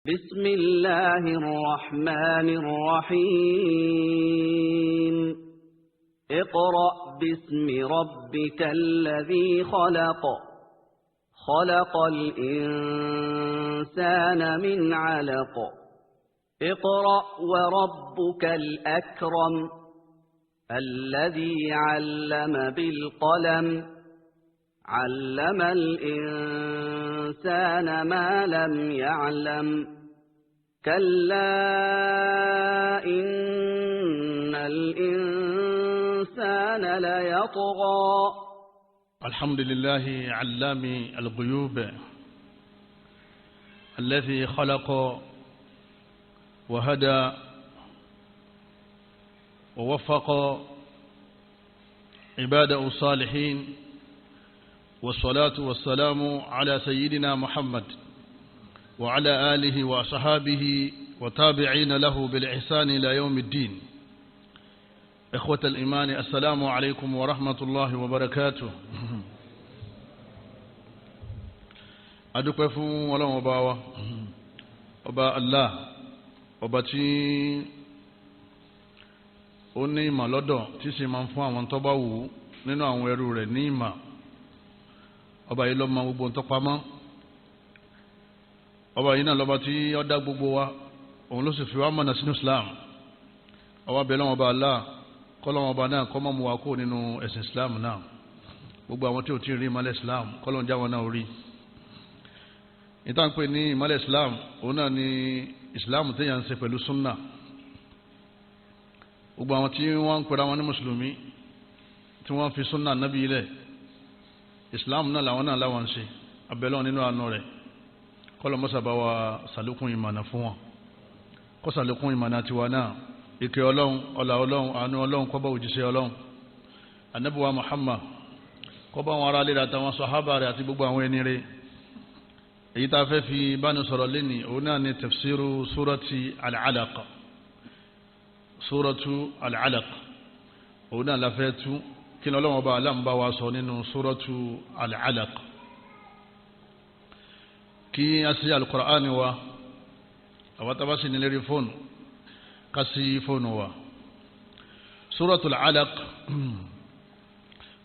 بسم الله الرحمن الرحيم. اقرأ باسم ربك الذي خلق، خلق الإنسان من علق. اقرأ وربك الأكرم الذي علم بالقلم، علم الإنسان ما لم يعلم. كلا إن الإنسان ليطغى. الحمد لله علام الغيوب الذي خلق وهدى ووفق عباده الصالحين، والصلاة والسلام على سيدنا محمد وعلى آله وصحابه وتابعين له بالإحسان إلى يوم الدين. إخوة الإيمان، السلام عليكم ورحمة الله وبركاته. Adúpẹ́ fún Ọlọ́run ọba wa, ọba Allah, ọba tí ó ní ìmọ̀ lọ́dọ̀, tí sì máa ń fún àwọn tó bá wù ú nínú àwọn ẹrú rẹ̀ ní ìmọ̀. Ọba yìí ló mọ gbogbo tó pamọ́. Ọba yìí náà lọ́ba tí ó dá gbogbo wa, òun ló sì fi wá mọ̀nà sínú Islam. Ọba bẹ̀rẹ̀ lọ́wọ́ ọba Allah, kọ́lọ́wọ́ ọba náà kọ́ mọ́ mu wa kó nínú ẹ̀sìn Islam náà. Gbogbo àwọn tí ò tí ì rí ìmọ̀lẹ̀ Islam, kọ́lọ́n já wọn náà rí. Ìtàn pé ní ìmọ̀lẹ̀ Islam, òun náà ni Islam téèyàn ń ṣe pẹ̀lú sunna. Gbogbo àwọn tí wọ́n ń pera wọn ní mùsùlùmí, tí wọ́n fi sunna nábì ilẹ̀, Islam náà làwọn náà láwọn ń ṣe. Abẹ́lẹ́ wọn nínú àánú rẹ̀, kọ́lọ́ mọ́sàbá wa sàlékún ìmọ̀nà fún wọn, kó sàlékún ìmọ̀nà tiwa náà. Ìkẹ́ ọlọ́run, ọlá ọlọ́run, àánú ọlọ́run kó bá òjíṣẹ́ ọlọ́run Ànábì wa Muhammad, kó bá wọn ará lè àtàwọn sàhábà rẹ̀ àti gbogbo àwọn ẹni rẹ̀. Èyí tá a fẹ́ fi báni sọ̀rọ̀ lẹ́ni, òun náà ni tafsiru surati al-Alaq. Suratu al-Alaq òun náà la fẹ́ tú. Kí ni ọlọ́run ọba aláǹbá wa sọ nínú suratu al-Alaq? Kí a sí al-Qur'ani wa, àwọn tá a bá sì ní lérí fóònù, ká sí fóònù wa. Suratul Alaq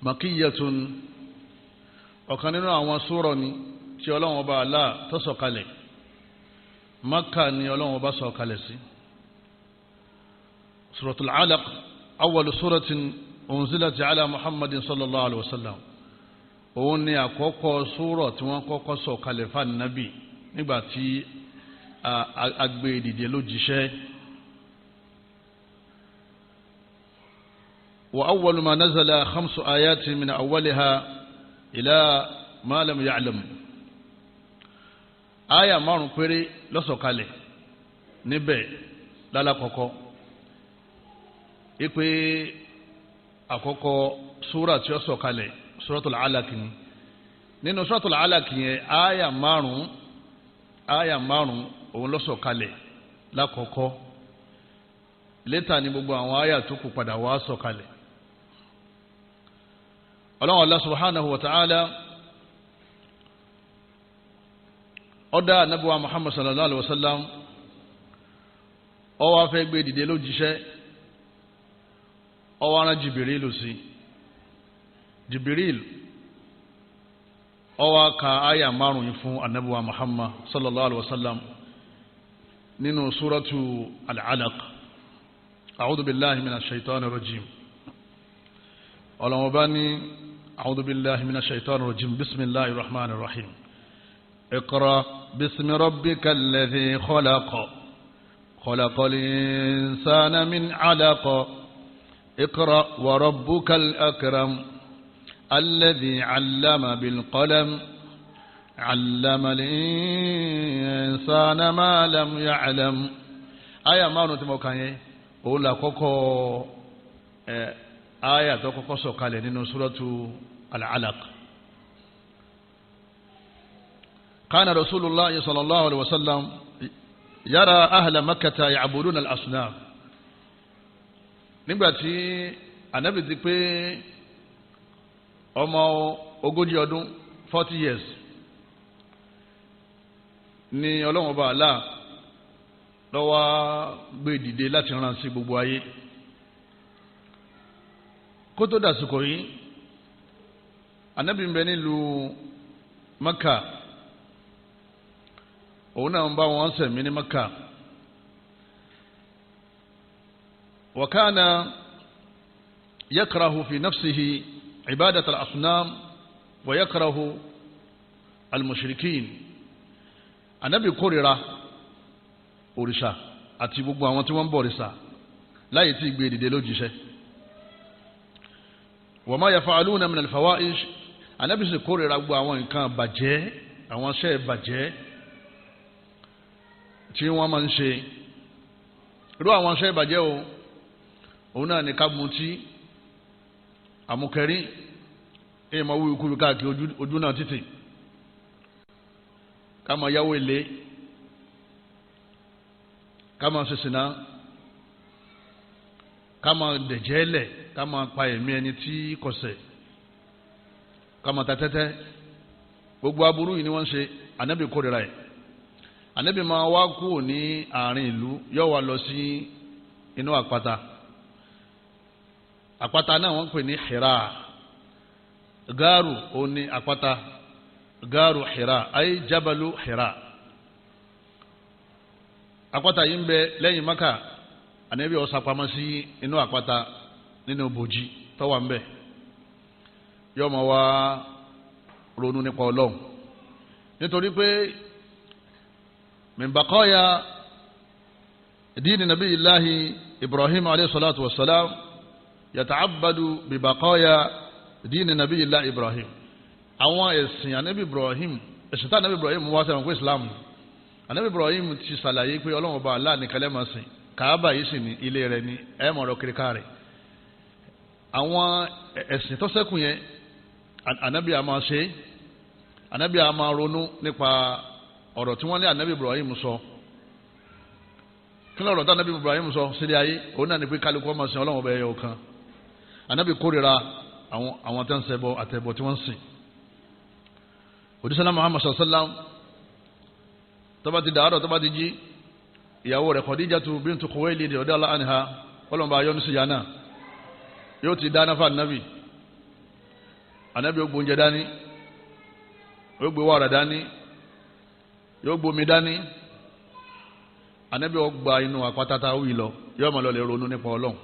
makiyatun, ọ̀kan nínú àwọn súrọ̀ ni tí ọlọ́run ọba Allah tó sọ̀kalẹ̀. Mákà ni ọlọ́run ọba sọ̀kalẹ̀ sí. Suratul Alaq awwalu suratin unzilat ala Muhammadin sallallahu alayhi wa sallam. Òun ni àkọ́kọ́ súrọ̀ tí wọ́n kọ́kọ́ sọ̀kalẹ̀ fún Ànábì nígbà tí a gbé dìde lójíṣẹ́. Wa awwalu ma nazala khamsu ayatin min awwaliha ila ma lam ya'lam. Aya márùn péré ló sọ̀kalẹ̀ níbẹ̀ lálàkọ́kọ́. Ipe àkọ́kọ́ súrà tí ó sọ̀kalẹ̀ Suratul Alaq ni. Nínú Suratul Alaq yẹn, aya márùn òun ló sọ̀kalẹ̀ lákọ̀ọ́kọ́. Létà ni gbogbo àwọn aya tó kù padà wá sọ̀kalẹ̀. Ọlọ́run Allah subhanahu wa ta'ala ó dá Ànábì wa Muhammad sallallahu alaihi wa sallam, ó wá fẹ́ gbé dìde lójíṣẹ́, ó wá rán Jibril sí. Jibril ó wá ka aya márùn yìí fún Ànábì wa Muhammad sallallahu alaihi wa sallam nínú suratu al-Alaq. A'udhu billahi minash shaitani rajim. Ọlọ́run bá ní a'udhu billahi minash shaitani rajim, bismillahir rahmanir rahim. Iqra bismi rabbikal ladhi khalaq, khalaqal insana min 'alaq. Iqra wa rabbukal akram alladhi 'allama bil qalam, 'allama al-insana ma lam ya'lam. Aya márùn tí mo kà yẹn, òun là kọ́kọ́ aya tó kọ́kọ́ sọ̀kalẹ̀ nínú suratu al-Alaq. Kana Rasulullah sallallahu alaihi wasallam yara ahla Makkata ya'buduna al-asnam. Nígbà tí Ànábì ti pé ọmọ 40 ọdún, 40 years, ni Ọlọ́run Ọba Allah ló wá gbé dìde láti rán sí gbogbo ayé. Kó tó dàsìkò yìí, anabi ń bẹ nílùú Maka, òun náà ń bá wọn sẹ̀mí ní Maka. Wa kana yakrahu fi nafsihi ibadat al-asnam wa yakrahu al-mushrikin. Anabi kórìíra òrìṣà àti gbogbo àwọn tí wọ́n ń bọ òrìṣà láyé tí gbé dìde lójíṣẹ́. Wa ma yaf'aluna min al-fawahish, anabi sì kórìíra gbogbo àwọn nǹkan bàjẹ́, àwọn iṣẹ́ bàjẹ́ tí wọ́n máa ń ṣe. Irú àwọn iṣẹ́ bàjẹ́ o, òun náà ní ká mutí, àmukẹ́rí, èèyàn máa wúwo kúrú káàkiri ojú náà títì, ká máa yáwó ilé, ká máa ṣe sìná, ká máa dẹ̀jẹ́ lẹ̀, ká máa pa ẹ̀mí ẹni tí kò ṣẹ̀, ká máa ta tẹ́tẹ́. Gbogbo aburú yìí ni wọ́n ń ṣe. Ànábì kórìíra ẹ̀. Ànábì máa wá kúrò ní àárín ìlú, yóò wá lọ sí inú àpáta. Àpáta náà wọ́n ń pè ní Hira. Gáàrù ó ní àpáta, gáàrù Hira ayé jabalu Hira. Àpáta yìí ń bẹ lẹ́yìn Maka. Ànábì ó sápamọ́ sí inú àpáta nínú bòjì tó wà ń bẹ, yóò máa wá ronú nípa Ọlọ́run, nítorí pé min baqaya dini nabiyillahi Ibrahim alayhi salatu wa salam yata'abbadu bi baqaya dini nabiyillahi Ibrahim. Àwọn ẹ̀sìn anabi Ibrahim, ẹ̀sìn tá anabi Ibrahim wá sẹ́wọ̀n pé Islam, anabi Ibrahim ti ṣàlàyé pé Ọlọ́run ọba Allah nìkan lẹ máa sìn, Kaaba yìí sì ní ilé rẹ̀ ní ẹ̀ mọ̀rọ̀ kiri ká rẹ̀. Àwọn ẹ̀sìn tó ṣẹ́kù yẹn anabi a máa ṣe, anabi a máa ronú nípa ọ̀rọ̀ tí wọ́n ní anabi Ibrahim sọ. Kí ni ọ̀rọ̀ tí anabi Ibrahim sọ sílẹ̀ ayé? Òun náà ní pé kálukú ọmọ sìn Ọlọ́run ọba ẹyọ kan. Anabi kórìíra àwọn tó ń ṣẹbọ àtẹ̀bọ tí wọ́n ń sìn. Òdìsọ́lá Muhammad sallam tó bá ti dàárọ̀, tó bá ti jí, ìyàwó rẹ̀ Khadijatu bintu Khuwaylid radiyallahu anha, ọlọ́mọba ayọ́nu sí yánà, yóò ti dáná fún anabi. Anabi ó gbóúnjẹ dání, yóò gbé wàrà dání, yóò gbomi dání. Anabi ó gba inú àpáta tá a wí lọ, yóò máa lọ lè ronú nípa Ọlọ́run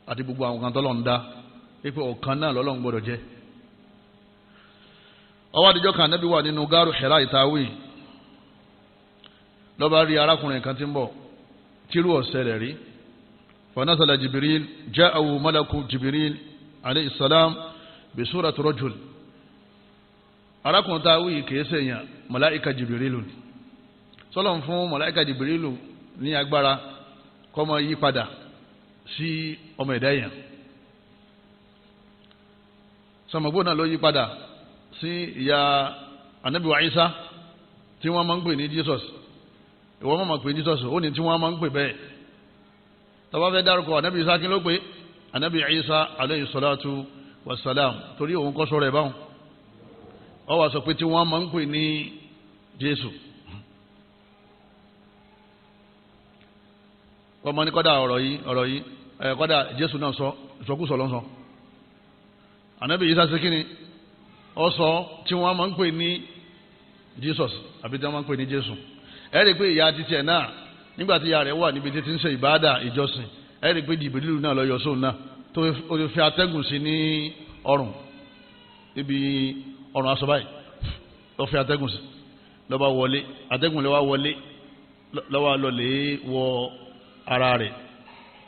àti gbogbo àwọn kan tọ́lọ́run dá, wípé ọ̀kan náà lọ́lọ́run gbọ́dọ̀ jẹ́. Ọwọ́ àdìjọ́ kan anabi wà nínú gáàrú Hira ìtawí, ló bá rí arákùnrin kan tí ń bọ̀ tírú ọ̀sẹ̀ rẹ̀ rí. Fanasala Jibril, ja'ahu malaku Jibril alayhi salam bi surati rajul. Arákùnrin tá a wí kìí ṣèyàn, màláìka Jibrilu ni. Sọlọ́n fún màláìka Jibrilu ní agbára kó máa yí padà sí ọmọ ẹ̀dá èèyàn. Sọmọgbó náà ló yí padà sí ìyá anabi wa Isa tí wọ́n máa ń pè ní Jesus. Ìwọ́n máa ń pè ní Jesus, ó ní tí wọ́n máa ń pè bẹ́ẹ̀. Tó bá fẹ́ dárúkọ anabi Isa, kí ló pé? Anabi Isa aleyhi salatu wa salam, torí òun kọ́ sọ̀rọ̀ ẹ̀ báwọn. Ó wá sọ pé tí wọ́n máa ń pè ní Jésù. Wọ́n máa ní kọ́dà ọ̀rọ̀ yìí kọ́dà Jésù náà sọ ìsọkúsọ ló ń sọ. Anabi Isa ṣe kí ni? Ó sọ tí wọ́n máa ń pè ní Jesus àbí tí wọ́n máa ń pè ní Jésù. Ẹ rí i pé ìyá títí ẹ̀ náà nígbà tí ìyá rẹ̀ wà níbi títí ń ṣe ìbáàdà ìjọsìn, ẹ rí i pé Jìbìrìlù náà lọ yọ sóun náà tó fi atẹ́gùn sí ní ọrùn, ibi ọrùn aṣọ báyìí lọ fi atẹ́gùn sí, lọ́ba wọlé, atẹ́gùn lọ́wọ́ wọlé, lọ́wọ́ lọ́lẹ̀ wọ ara rẹ̀,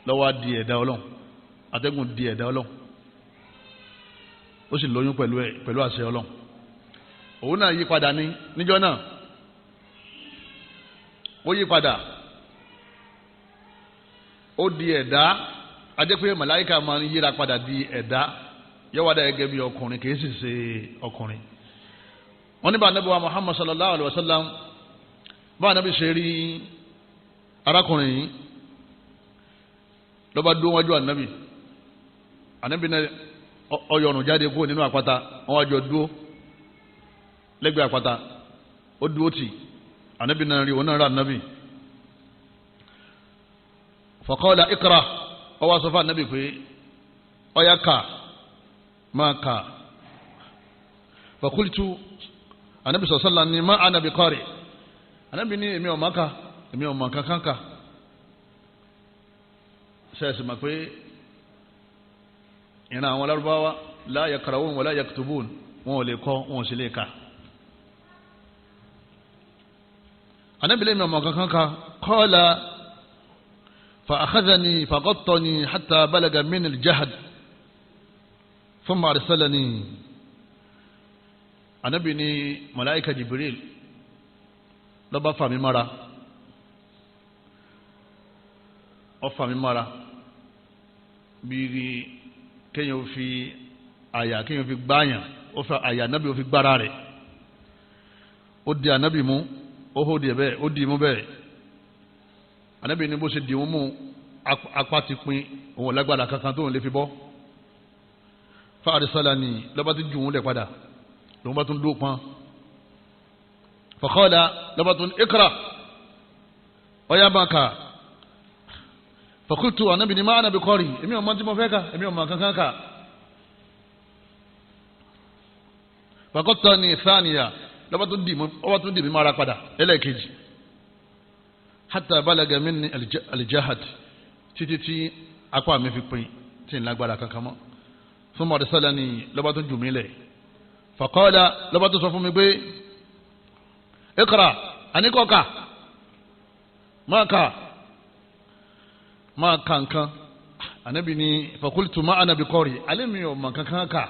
lọ́wọ́ di ẹ̀dá Ọlọ́run, atẹ́gùn di ẹ̀dá Ọlọ́run, ó sì lóyún pẹ̀lú ẹ̀ pẹ̀lú àṣẹ Ọlọ́run. Òun náà yí padà ní níjọ́ náà, ó yí padà, ó di ẹ̀dá. Adé pé màláíkà máa ń yíra padà di ẹ̀dá, yóò wá dà gẹ́gẹ́ bí ọkùnrin, kì í sì ṣe ọkùnrin. Wọ́n ní bá anabi wa Muhammad sallallahu alayhi wa sallam, bá anabi ṣe rí arákùnrin yìí, ló bá dúró wájú anabi. Anabi náà ọyọ̀rùn jáde kúrò nínú àpáta, wọ́n wá jọ dúró lẹ́gbẹ̀ẹ́ àpáta, ó dúró tì. Anabi náà rí, òun náà rà anabi. Faqala iqra, ó wá sọ fún anabi pé ọ̀yá ká máa kà. Faqultu, anabi sọ̀sọ́lá ni má anabi qari, anabi ní èmi ọ̀ma ká, èmi ọ̀ma kankan ká. Sẹ́ẹ̀sì mà pé ìran àwọn Lárúbáwá la yaqra'un wa la yaktubun, wọn ò lè kọ́, wọn ò sì lè kà. Anabi lè mi ọ̀ma kankan ká. Qala fa akhadhani faghattani hatta balaga min al-jahd thumma arsalani. Anabi ní malaika Jibril ló bá fà mí mọ́ra, ó fà mí mọ́ra bí kéèyàn fi àyà, kéèyàn fi gbáyàn, ó fa àyà anabi, ó fi gbára rẹ̀, ó di anabi mú, ó hó di ẹ̀ bẹ́ẹ̀, ó di mú bẹ́ẹ̀. Anabi ní bó ṣe di mú, apá ti pin, òun lágbára kankan tóun lè fi bọ́. Fa arsalani, ló bá ti jù ú lẹ̀ padà, lòun bá tún dó pọn. Faqala, ló bá tún ikra, ọ̀yá bá kà. Faqultu, anabi ní ma ana bi qari, èmi ò mọ tí mo fẹ́ kà, èmi ò mọ kankan kà. Faqattani thaniya, ló bá tún dì mí mara padà ẹlẹ́ẹ̀kejì. Hatta balaga minni al-jahad, títí tí apá mi fi pin, tí n lágbára kankan mọ́. Thumma arsalani, ló bá tún jù mí lẹ̀. Faqala, ló bá tún sọ fún mi pé ikra, àníkọ́ka, máa kà, máa kà nǹkan. Anabi ní faqultu ma ana bi qari, alẹ́ mi ò mọ̀ kankan kà.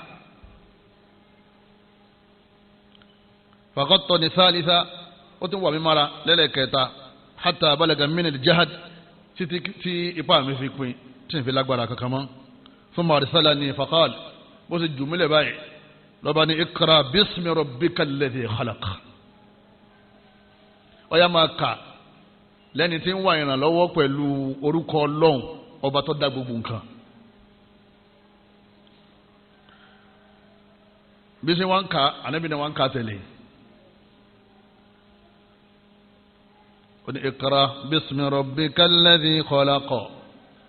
Faghattani thalitha, ó tún wà mí mara lẹ́lẹ́kẹta. Hatta balaga min al-jahad, títí tí ipá mi fi pin, tí n fi lágbára kankan mọ́. Thumma arsalani faqala, bó ṣe jù mí lẹ̀ báyìí lọ́ba ní ikra bismi rabbika alladhi khalaq. Ó yá máa kà lẹ́ni tí ń wá ìrànlọ́wọ́ pẹ̀lú orúkọ Ọlọ́run ọba tó dá gbogbo nǹkan. Bí ṣe wọ́n ń kà, ànábì náà wọ́n ń kà tẹ̀lé. Ó ní ikra bismi rabbika alladhi khalaq,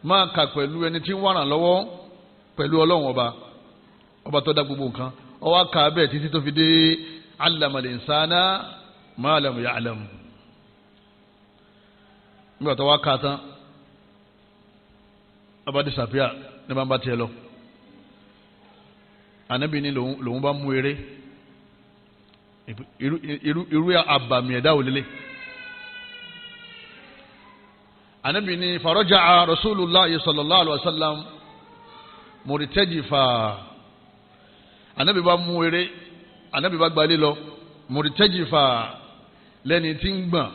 máa kà pẹ̀lú ẹni tí ń wá ìrànlọ́wọ́ pẹ̀lú Ọlọ́run ọba, ọba tó dá gbogbo nǹkan. Ó wá kà bẹ́ẹ̀ títí tó fi dé allama al-insana ma lam ya'lam. Nígbà tó wá kà tán, ọba disapia ní bá ń bá tiẹ̀ lọ. Ànábì ní lòun bá mú eré, irú àbàmì ẹ̀dá òlélẹ̀. Ànábì ní faraja'a Rasulullah sallallahu alaihi wasallam murtajifa. Ànábì bá mú eré, ànábì bá gbalé lọ, murtajifa, lẹ́ni tí ń gbọ̀n,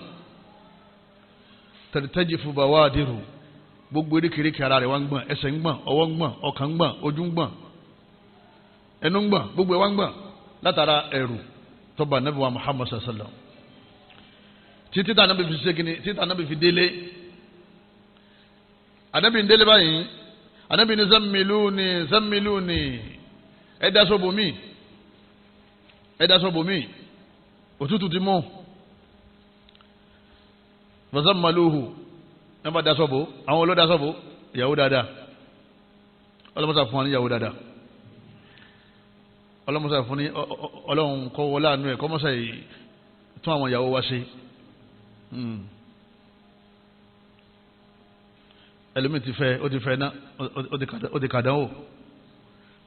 tartajifu bawadiru, gbogbo erékèrékè ara rẹ̀ wá ń gbọ̀n, ẹsẹ̀ ń gbọ̀n, ọwọ́ ń gbọ̀n, ọkàn ń gbọ̀n, ojú ń gbọ̀n, ẹnu ń gbọ̀n, gbogbo ẹ̀ wá ń gbọ̀n látara ẹ̀rù tó bá ànábì wa Muhammad sallallahu alaihi wasallam. Títí tá ànábì fi ṣe kíni, títí ànábì fi délé. Ànábì ń délé báyìí, ànábì ní zammiluni zammiluni, ẹ daṣọ bò mí, ẹ daṣọ bò mí, òtútù ti mú. Fazammaluhu, ẹ bá daṣọ bò, àwọn olódaṣọ bò, ìyàwó dáadáa. Ọlọ́mọsà fún wa ní ìyàwó dáadáa. Ọlọ́mọsà fún ní ọlọ́run kọ́ wọlé àánú ẹ̀, kọ́mọ́sà yìí tún àwọn ìyàwó wa ṣe. Ẹlòmíì ti fẹ́, ó ti fẹ́ ná, ó ti kàdánwò.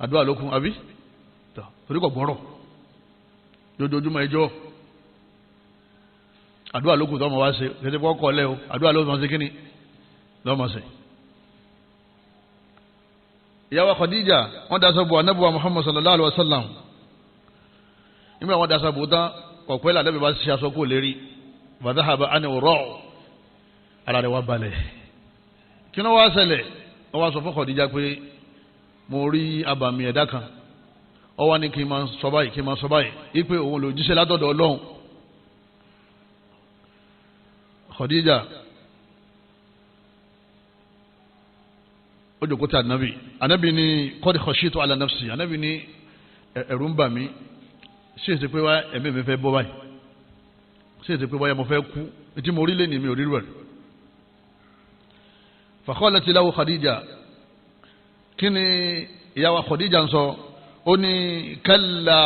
Àdúrà lókun, àbí? Torí kò gbọ́rọ̀. Lójoojúmọ́ ẹjọ́. Àdúrà lókun tó ọmọ wa ṣe, kẹ́tẹ́ kọ́ kọ́ lẹ́ o, àdúrà ló máa ṣe kíni? Lọ́ máa ṣe. Ìyàwó Khadija, wọ́n daṣọ bò ànábì wa Muhammad sallallahu alayhi wa sallam. Nígbà wọ́n daṣọ bò tán, kọ̀pẹ́ làdẹ́bí bá ṣe aṣọ kó lérí. Fadhahaba anhu ar-ru'b, ara rẹ̀ wá balẹ̀. Kí ló wá ṣẹlẹ̀? Wọ́n wá sọ fún Khadija pé mo rí abàmì ẹ̀dá kan, ó wá ní kí n máa sọ báyìí, kí n máa sọ báyìí, ipe òun ló jíṣẹ́ látọ̀dọ̀ Ọlọ́run. Khadija ó jókòó tí anabi, anabi ní qad khashitu ala nafsi, anabi ní ẹ̀rù ń bà mí, ṣé èsì pé wá ẹ̀mí mi fẹ́ bọ́ báyìí, ṣé èsì pé wáyà mo fẹ́ kú, etí mo rí lé ní mi ò rí rẹ̀. Faqalat lahu Khadija, kí ni ìyàwó Khadija ń sọ? Ó ní kalla,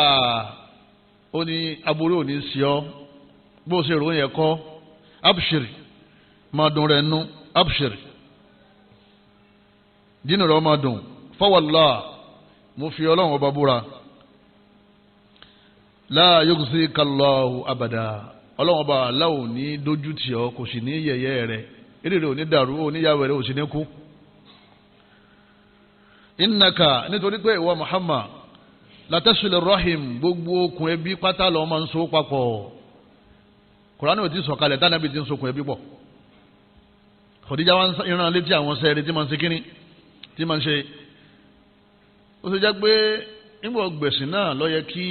ó ní aburú ò ní sí ọ, bó ṣe ròyìn ẹ̀kọ́, abshiri, máa dùn rẹ̀ nú, abshiri, dínú rẹ̀ máa dùn, fawallah, mo fi ọlọ́run ọba búra, la yukhzika Allahu abada, ọlọ́run ọba aláwò ní dójú tì ọ́, kò sì ní yẹ̀yẹ́ rẹ̀, eré rẹ̀ ò ní dàrú, ò ní yàwó rẹ̀ ò sì ní kú. Innaka, nítorí pé ìwọ Muhammad, latasilu rahim, gbogbo okùn ẹbí pátá lọ́wọ́ máa ń so papọ̀. Kùránì ò ti sọ̀kalẹ̀ tánàbí ti ń sokùn ẹbí pọ̀. Khadija wa ń ran létí àwọn sẹ́ẹ̀rì tí máa ń ṣe kíní tí máa ń ṣe. Ó ṣe jẹ́ pé nígbà gbẹ̀sìn náà ló yẹ kí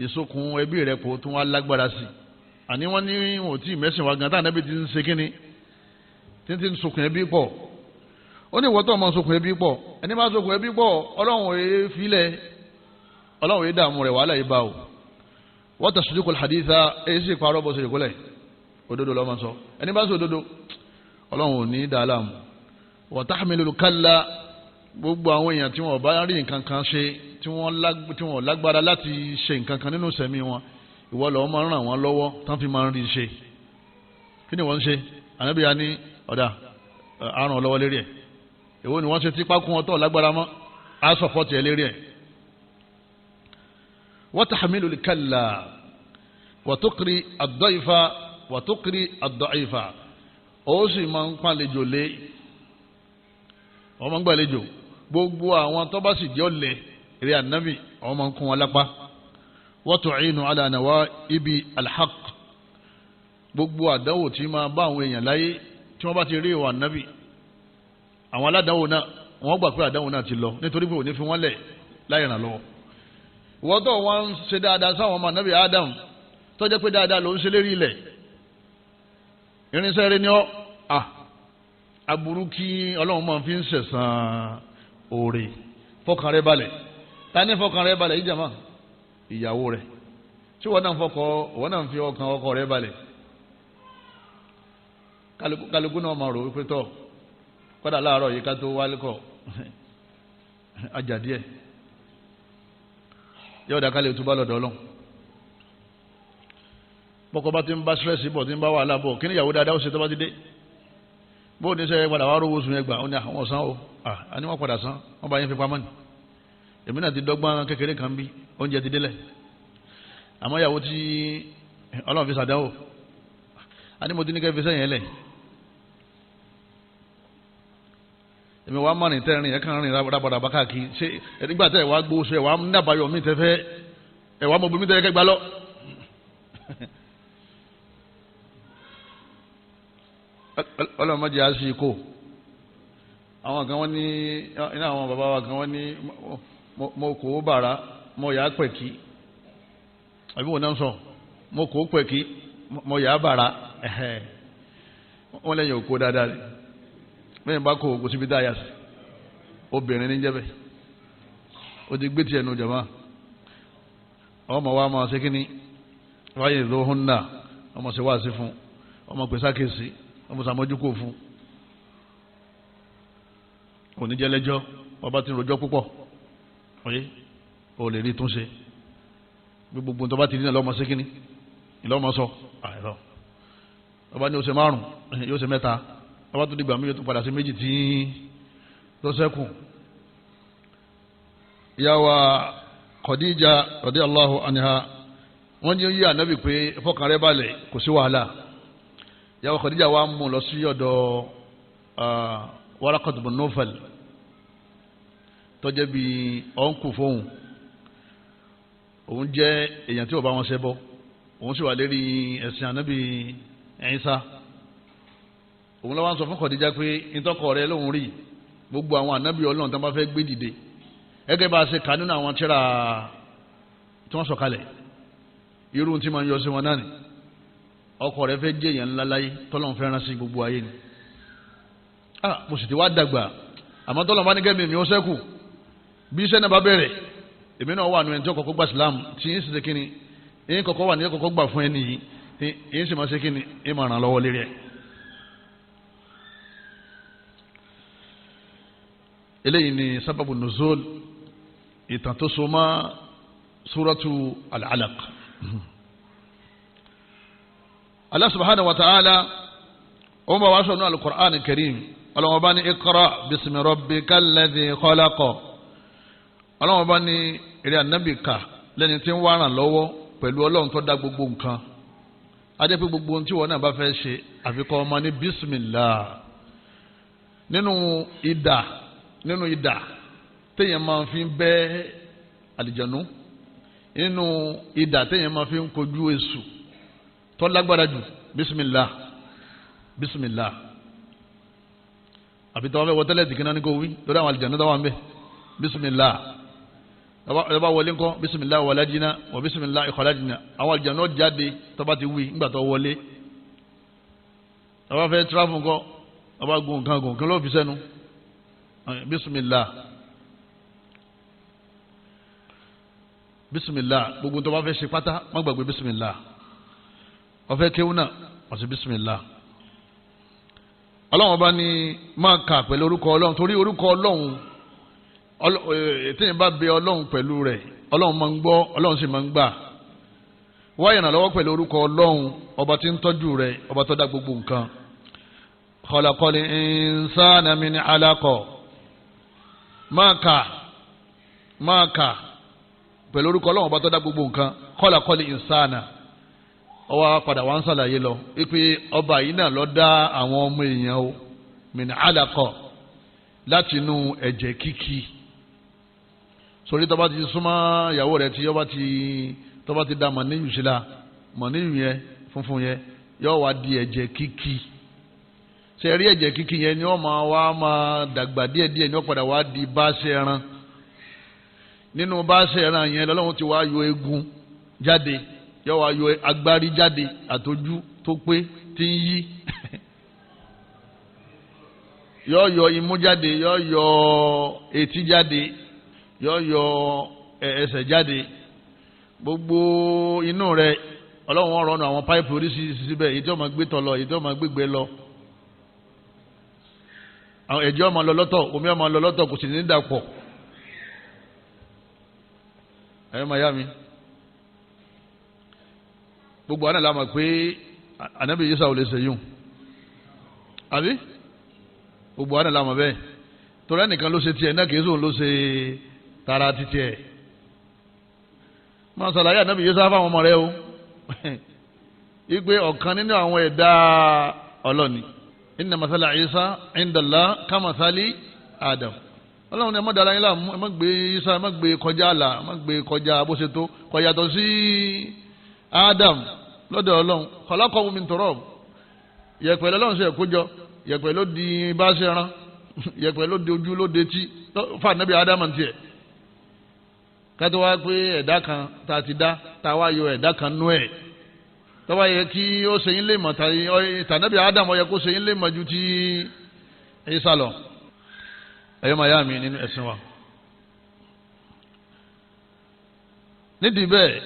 ìsokùn ẹbí rẹ̀ kò tún wá lágbára sí i. Àní wọ́n ní wọn ò tí ì mẹ́sìn wa gan tánàbí ti ń ṣe kíní tí ti ń sokùn ẹbí pọ̀. Ó ní ìwọ tó máa sokùn ẹbí pọ̀, ẹni máa sokùn ẹbí pọ̀ ọlọ́run èé filẹ̀, ọlọ́run èé dààmú rẹ̀, wàhálà yìí bá o. Wọ́n tasdiqul haditha, èyí sì parọ́ bó ṣe ìkólẹ̀, òdodo ló máa sọ, ẹni bá sọ òdodo ọlọ́run ò ní dàá láàmú. Wa tahmilul kalla, gbogbo àwọn èèyàn tí wọ́n bá rí nǹkan kan ṣe, tí wọ́n lágbára láti ṣe nǹkan kan nínú sẹ̀mí wọn, ìwọ lọ́wọ́ máa ń ràn wọ́n lọ́wọ́ tán fi máa ń rí ṣe. Kí ni wọ́n ń ṣe? Ànábì ya ní ọ̀dà àrùn ọlọ́wọ́ lérí ẹ̀. Èwo ni wọ́n ṣe tí pákún ọtọ̀ lágbára mọ́, á sọ̀pọ̀tì ẹ̀ lérí ẹ̀. Wa tahmilul kalla wa tuqri ad-dayfa wa tuqri ad-da'ifa, ó sì máa ń pàlejò lé, wọ́n máa ń gbàlejò gbogbo àwọn tó bá sì jẹ́ ọ̀lẹ eré ànábì, àwọn máa ń kún wọn lápá. Wa tu'inu ala nawa'ibi al-haqq, gbogbo àdánwò tí máa bá àwọn èèyàn láyé tí wọ́n bá ti rí ìwà ànábì, àwọn aládánwò náà wọ́n gbà pé àdánwò náà ti lọ, nítorí pé òní fi wọ́n lẹ̀ láì ràn lọ́wọ́. Ìwọ́n tó wọ́n ń ṣe dáadáa sáwọn ọmọ ànábì Adam, tó jẹ́ pé dáadáa ló ń ṣe lérí ilẹ̀, irinṣẹ́ rẹ ni ọ́, aburú kí ọlọ́run máa fi ń ṣẹ̀san oore. Fọkàn rẹ balẹ̀. Ta ní fọkàn rẹ balẹ̀ yìí jàmá? Ìyàwó rẹ. Tí wọ́n náà fọkọ, wọ́n náà fi ọkàn ọkọ rẹ balẹ̀. Kálukú náà máa rò wípé tọ́ kọ́dà láàárọ̀ yìí ká tó wálé kọ́ ajá díẹ̀ yóò dá kálí òtúbá lọ́dọ̀ ọlọ́run. Bọ́kọ bá ti ń bá stress bọ̀, ti ń bá wàhálà bọ̀, kí ni ìyàwó dáadáa ó ṣe tó bá ti dé? Bó ní sẹ́ padà wá rówó sùn yẹn gbà, ó ní àwọn ọ̀sán o, àní wọ́n padà san, wọ́n bá yẹn fi pamọ́ ni. Èmi náà ti dọ́gbọ́n kékeré kan bí oúnjẹ ti délẹ̀, àmọ́ ìyàwó tí ọlọ́run fi sàdánwò, àní mo ti ní kẹ́ fi sẹ́yìn ẹlẹ̀. Èmi wàá mọ̀rìn tẹ́rìn ẹ̀ kàn rìn rabadaba káàkiri, ṣé nígbà tẹ́ ẹ̀ wá gbó ṣe ẹ̀ wá nàbàyọ̀ mi tẹ́ fẹ́ ẹ̀ wá mọ̀ bí mi tẹ́ kẹ́ gbá lọ. Ọlọ́run mọ̀jẹ̀ á sì kó. Àwọn kan wọ́n ní iná, àwọn bàbá wa kan wọ́n ní mo kò bàrà, mo yà á pẹ̀kí, àbí wọn náà sọ mo kò pẹ̀kí, mo yà á bàrà, wọ́n lẹ́yìn òkú dáadáa rẹ̀. Bẹ́ẹ̀ bá kó o kò síbi dá yà sí, obìnrin ní jẹ́bẹ̀, ó ti gbé tiẹ̀ nu jàmá, ọmọ wa máa ṣe kínní wáyé ìdóhùn náà, ọmọ ṣe wá sí fún, ọmọ pèsè àkèsí, ọmọ sàmójúkò fún, oníjẹlẹjọ, ọba tí ń rojọ́ púpọ̀, ọyẹ ò lè rí túnṣe, gbogbo tó bá ti rí náà lọ́mọ ṣe kínní ìlọ́mọ sọ àìrọ, ọba ní ó ṣe márùn yóò ṣe mẹ́ta, ọba tó dìgbà méjì tó padà sí méjì tí tó ṣẹ́kù. Ìyá wa Khadija radiyallahu anha, wọ́n ní yí ànábì pé fọkàn rẹ balẹ̀, kò sí wàhálà. Ìyá wa Khadija wa mú lọ sí ọ̀dọ̀ Waraqat bin Nawfal, tó jẹ́ bí ọ̀nkù fóun, òun jẹ́ èèyàn tí ò bá wọn ṣẹbọ, òun sì wà lérí ẹ̀sìn ànábì Ìsá. Òun lọ́wọ́ sọ fún Khadija pé ìtọ́kọ̀ rẹ lòun rí gbogbo àwọn ànábì ọlọ́run tó bá fẹ́ gbé dìde, gẹ́gẹ́ bá a ṣe kà nínú àwọn tírà tí wọ́n sọ̀kalẹ̀, irú tí máa ń yọ sí wọn náà ni ọkọ rẹ fẹ́ jẹ́ èèyàn ńlá láyé tọ́lọ́run fẹ́ rán sí gbogbo ayé ni. Mo sì ti wá dàgbà, àmọ́ tọ́lọ́run bá ní kẹ́mi mi ó sẹ́kù, bí iṣẹ́ náà bá bẹ̀rẹ̀ èmi náà wà nù ẹni tí ó kọ́kọ́ gba Islam, tí ń sì ṣe kíni, èyí kọ́kọ́ wà ní kọ́kọ́ gbà fún ẹni yìí, èyí sì máa ṣe kíni, èyí máa ràn lọ́wọ́ lérí ẹ̀. Eléyìí ni sábàbù nùzọ́l, ìtàn tó so mọ́ súrọ́tù al-Alaq. Allah subhanahu wa ta'ala ó ń bá wa sọ̀rọ̀ al-Qur'an al-Karim. Ọlọ́wọ́n bá ní iqra bismi rabbikal ladhi khalaqa. Ọlọ́wọ́n bá ní eré ànábì kà lẹ́ni tí ń wá ràn lọ́wọ́ pẹ̀lú Ọlọ́run tó dá gbogbo nǹkan. A jẹ́ pé gbogbo ohun tí wọn náà bá fẹ́ ṣe àfikọ́ ọmọ ní bismillah. Nínú ìdà téèyàn máa fi ń bẹ́ àlìjànú, nínú ìdà téèyàn máa fi ń kojú èṣù tó lágbára jù, bismillah bismillah. Àbí tọ́wọ́ fẹ́ wọ tẹ́lẹ̀tì kí náà ní kò wí lórí àwọn àlìjànú tó wà ń bẹ̀, bismillah. Tọ́ba wọlé ńkọ́, bismillah walajina wa bismillah ikhlajina. Àwọn àlìjànú jáde tọ́ba ti wí ńgbà tó wọlé. Tọ́ba fẹ́ tíráfù ńkọ́, tọ́ba gun nǹkan gùn kí ló fi sẹ́nu, bismillah bismillah. Gbogbo tọ́ba fẹ́ ṣe pátá má gbàgbé bismillah. Ó fẹ́ kéwú náà, ó sì bismillah. Ọlọ́run ọba ní máa kà pẹ̀lú orúkọ Ọlọ́run, torí orúkọ Ọlọ́run téèyàn bá bẹ Ọlọ́run pẹ̀lú rẹ̀, Ọlọ́run máa ń gbọ́, Ọlọ́run sì máa ń gbà. Wá ìrànlọ́wọ́ pẹ̀lú orúkọ Ọlọ́run ọba tí ń tọ́jú rẹ̀, ọba tó dá gbogbo nǹkan. Khalaqal insana min alaq. Máa kà pẹ̀lú orúkọ Ọlọ́run ọba tó dá gbogbo nǹkan. Khalaqal insana. Ọwọ́ padà wá ń ṣàlàyé lọ wípé ọba yìí náà ló dá àwọn ọmọ èèyàn o, min alaqa, láti inú ẹ̀jẹ̀ kíkì. Sórí tọ́ba ti súnmọ́ ìyàwó rẹ̀ tí ọba ti tọ́ba ti da mọ̀níyù sí la, mọ̀níyù yẹn funfun yẹn yóò wá di ẹ̀jẹ̀ kíkì. Ṣe rí ẹ̀jẹ̀ kíkì yẹn ni wọ́n máa wá máa dàgbà díẹ̀díẹ̀, ni wọ́n padà wá di báṣẹ ẹran. Nínú báṣẹ ẹran yẹn lọ́lọ́run ti wá yọ eegun jáde, yóò wá yọ agbárí jáde àtọjú tó pé tí ń yí, yóò yọ imú jáde, yóò yọ etí jáde, yóò yọ ẹsẹ̀ jáde. Gbogbo inú rẹ̀ Ọlọ́run wọn rọnu àwọn páìpù oríṣiríṣi síbẹ̀, èyí tí wọ́n máa gbé tọ̀ lọ, èyí tí wọ́n máa gbégbé lọ. Àwọn ẹ̀jẹ̀ ó máa lọ lọ́tọ̀, omi ó máa lọ lọ́tọ̀, kò sì ní dàpọ̀. Ẹ̀yọ́ máa yá mi, gbogbo àná la mọ̀ pé ànábì Ìsá ò lè ṣèyún, àbí? Gbogbo àná la mọ̀ bẹ́ẹ̀, torí ẹnìkan ló ṣe tiẹ̀ náà, kìí sóun ló ṣe tara títí ẹ̀. Máa ṣàlàyé ànábì Ìsá fáwọn ọmọ rẹ o, wípé ọ̀kan nínú àwọn ẹ̀dá ọlọ́ni. Inna masala Ìsá indallah kamathali Adam. Ọlọ́run ni ẹ má dara yín láàmú, ẹ má gbé Ìsá, ẹ má gbé kọjá àlà, ẹ má gbé kọjá bó ṣe tó, kò yàtọ̀ sí Adam lọ́dọ̀ Ọlọ́run. Khalaqahu min turab, yẹ̀pẹ̀ lọ́lọ́run ṣe kójọ, yẹ̀pẹ̀ ló di bá ṣe rán, yẹ̀pẹ̀ ló di ojú ló di etí fún ànábì Adam tiẹ̀. Kátó wá pé ẹ̀dá kan tá a ti dá, tá a wá yọ ẹ̀dá kan nú ẹ̀, tọ́wá yẹ kí ó ṣe yín lè mọ̀, tànábì Adam ó yẹ kó ṣe yín lè mọ̀ ju ti Ìsá lọ. Ẹ̀yọ́ máa yá mi nínú ẹ̀sìn wa. Nídìí bẹ́ẹ̀,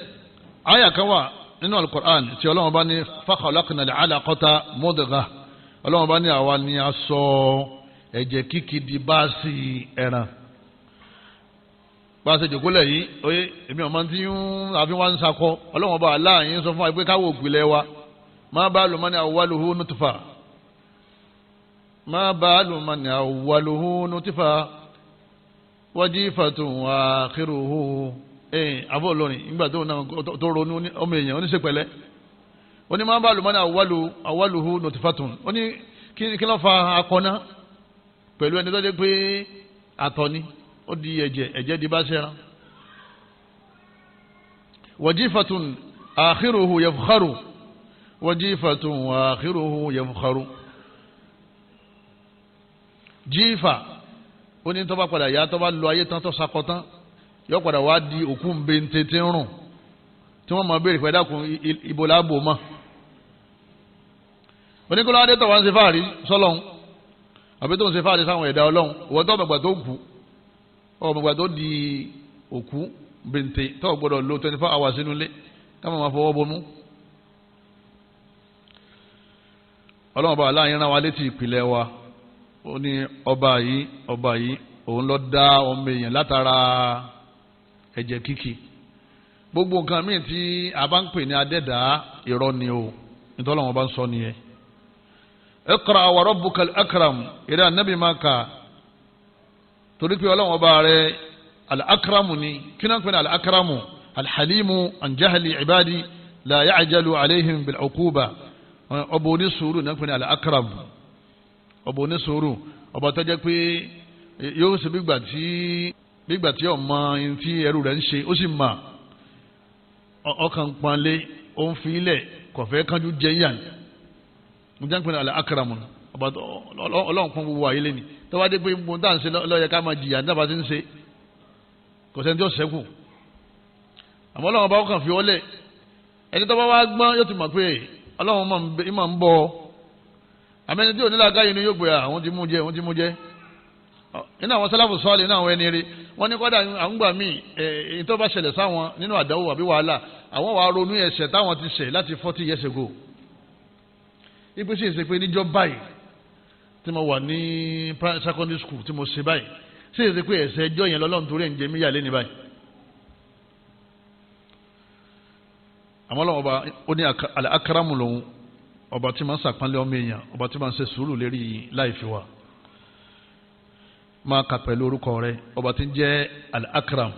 àyà kan wà nínú alukur'an tí Ọlọ́run bá ní fakhalaqna al-alaqata mudghah. Ọlọ́run bá ní àwa ni a sọ ẹ̀jẹ̀ kíkì di báàsì ẹran. Bá a ṣe jòkólẹ̀ yìí, oye èmi ọ̀mọ tí ń àfi wá ń sakọ. Ọlọ́run bá aláàyè ń sọ fún wa pé káwọ́ òpìlẹ̀ wa, ma balu man awwaluhu nutfa, ma balu man awwaluhu nutfa wajifatun wa akhiruhu. Àbọ̀ olórin nígbà tó náà tó ronú ọmọ èèyàn oníṣepẹ̀lẹ́, ó ní máa bá lùmọ́ni awwaluhu nutfatun. Ó ní kí ló fa akọ́ná pẹ̀lú ẹni tó dé pé àtọ̀ ni ó di ẹ̀jẹ̀, ẹ̀jẹ̀ di bá ṣẹran. Wajifatun akhiruhu yafkharu, wajifatun akhiruhu yafkharu. Jífà ó ní tó bá padà yá, tó bá lo ayé tán, tó sakọ tán, yọ padà wá di òkú nbẹ̀ntẹ̀ tí ń rùn, tí wọ́n máa béèrè pé dákun ibo láàbò mọ́. Oníkóló adé tó wá ń ṣe fáàrí sọ́lọ́hún, àbí tó ń ṣe fáàrí sáwọn ẹ̀dá Ọlọ́hun, ìwọ́n tó ọmọgbà tó kú, ọmọgbà tó di òkú bẹ̀ntẹ̀ tó gbọ́dọ̀ lo 24 hours sínú ilé káwọn máa fọwọ́ bomú. Ọlọ́run bá aláàyè rán wa létí ìpìlẹ̀ wa. Ó ní ọba yìí, ọba yìí òun ló dá ọmọ èèyàn látara ẹ̀jẹ̀ kíkì. Gbogbo nǹkan míì tí a bá ń pè ní adẹ́dá irọ́ ni o, nítorí àwọn bá ń sọ nìyẹn. Iqra wa rabbukal akram, ìrẹ́ ànábì máa kà, torí pé ọlọ́wọ́n bá rẹ al-akramu ni. Kí náà ń pè ní al-akramu? Al-halimu an jahli ibadi la ya'jalu alayhim bil-uquba. Ọba onísùúrù náà ń pè ní al-akram, ọba onísùúrù, ọba tó jẹ́ pé yóò ṣe bígbà tí ọmọ ẹni tí ẹrú rẹ̀ ń ṣe, ó sì mà ọkàn panlé, ó ń fi ilẹ̀ kọ̀fẹ́ kánjú jẹ́ yàn. Mo jẹ́ ń pè ní al-akramu, ọba ọlọ́run pọ́n gbogbo àyè lẹ́ni tó bá dé pé mo dá ń ṣe lọ́yẹ ká máa jìyà nígbà tí ń ṣe, kò sẹ́ni tí ó ṣẹ́kù. Àmọ́ ọlọ́run ọba ọkàn fi ọ́lẹ̀, ẹni tó bá wá gbọ́n yóò ti mọ̀ pé ọlọ́run máa ń bọ̀ ọ́. Àmọ́ ẹni tí ò ní làákàyè ni yóò gbé àwọn tí mú jẹ, àwọn tí mú jẹ. Nínú àwọn sálàfù sọ́ọ̀lì, nínú àwọn ẹni rí wọ́n ní kọ́dà àwọn gbà míì èyí tó bá ṣẹlẹ̀ sáwọn nínú àdánwò àbí wàhálà, àwọn wàá ronú ẹ̀ṣẹ̀ táwọn ti ṣẹ̀ láti 40 years ago. Ipe sì ṣe pé níjọ́ báyìí tí mo wà ní secondary school tí mo ṣe báyìí, sì ṣe pé ẹ̀ṣẹ̀ ẹjọ́ yẹn lọ́lọ́run torí ẹ̀ ń jẹ mí yà lé ní báyìí. Àmọ́ Ọlọ́run ọba ó ní al-akramu lòun, ọba tí máa ń sàpánlé ọmọ èèyàn, ọba tí máa ń ṣe sùúrù lérí láìfi wa. Máa kà pẹ̀lú orúkọ rẹ̀, ọba tí ń jẹ́ al-akram,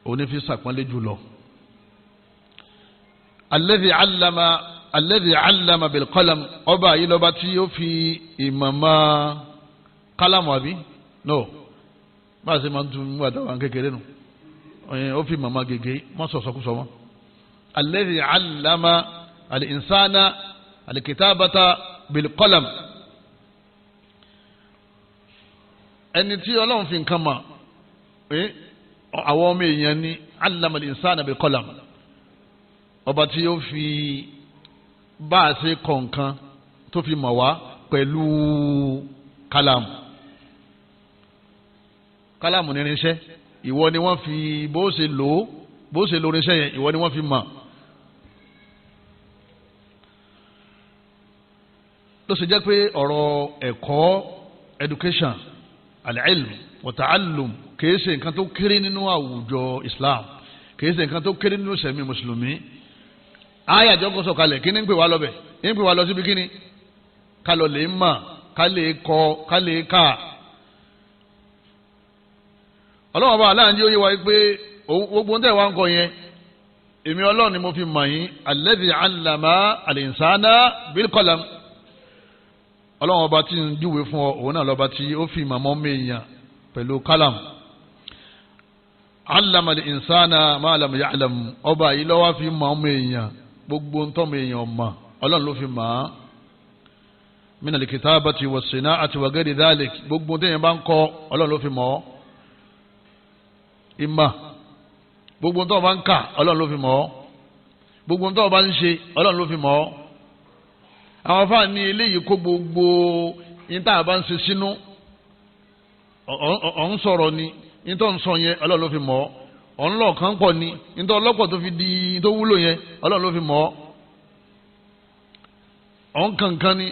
òní fi sàpánlé jùlọ. Alladhi allama, alladhi allama bil qalam, ọba yìí lọ́ba tí ó fi ìmọ̀mọ́ kálámù àbí no bá a ṣe máa ń tún nígbà táwọn kékeré nù, ó fi ìmọ̀mọ́ gègé mọ́ sọ̀sọ́kúsọ mọ́. Alladhi allama al-insana al-kitabata bil qalam, ẹni tí ọlọ́run fi nǹkan mọ̀ àwọn ọmọ èèyàn ni allama al-insana bil qalam, ọba tí ó fi bá a ṣe kọ̀ọ̀kan tó fi mọ̀ wá pẹ̀lú kálámù. Kálámù ní irinṣẹ́, ìwọ ni wọ́n fi bó ṣe lò ó, bó ṣe lo irinṣẹ́ yẹn, ìwọ ni wọ́n fi mọ̀. Ló ṣe jẹ́ pé ọ̀rọ̀ ẹ̀kọ́, education, al-ilm wa ta'allum, kìí ṣe nǹkan tó kéré nínú àwùjọ Islam, kìí ṣe nǹkan tó kéré nínú sẹ̀mí mùsùlùmí. Ayé àjọkọ̀ sọ̀kalẹ̀, kí ni ń pè wá lọ́bẹ̀? Ń pè wá lọ síbi kíni? Ká lọ lè mọ̀, ká lè kọ, ká lè kà. Ọlọ́run bá aláǹdí ó yé wa pé gbogbo ń tẹ̀ wá ń kọ yẹn, èmi Ọlọ́run ni mo fi mọ̀ yín, alladhi allama al-insana bil qalam. Ọlọ́run ọba tí ń júwe fún ọ, òun náà lọ́ba tí ó fi màmọ́ mẹ́yàn pẹ̀lú kálàm. Allama al-insana ma lam ya'lam, ọba yìí ló wá fi mọ̀ ọmọ èèyàn gbogbo ń tọ́mọ èèyàn mọ̀, Ọlọ́run ló fi mọ̀ á. Min al-kitabati was-sina'ati wa ghayri dhalik, gbogbo téèyàn bá ń kọ, Ọlọ́run ló fi mọ̀ ọ́. Ìmọ̀, gbogbo tó bá ń kà, Ọlọ́run ló fi mọ̀ ọ́. Gbogbo tó bá ń ṣe, Ọlọ́run ló fi mọ̀ ọ́. Àwọn afáà ní eléyìí kó gbogbo yín tá a bá ń ṣe sínú, ọ̀ ń sọ̀rọ̀ ni, yín tó ń sọ yẹn, Ọlọ́run ló fi mọ̀ ọ́. Ọ̀ ń lọ kàn pọ̀ ni, yín tó ọlọ́pọ̀ tó fi di yín tó wúlò yẹn, Ọlọ́run ló fi mọ̀ ọ́. Ọ̀ ń kankan ni,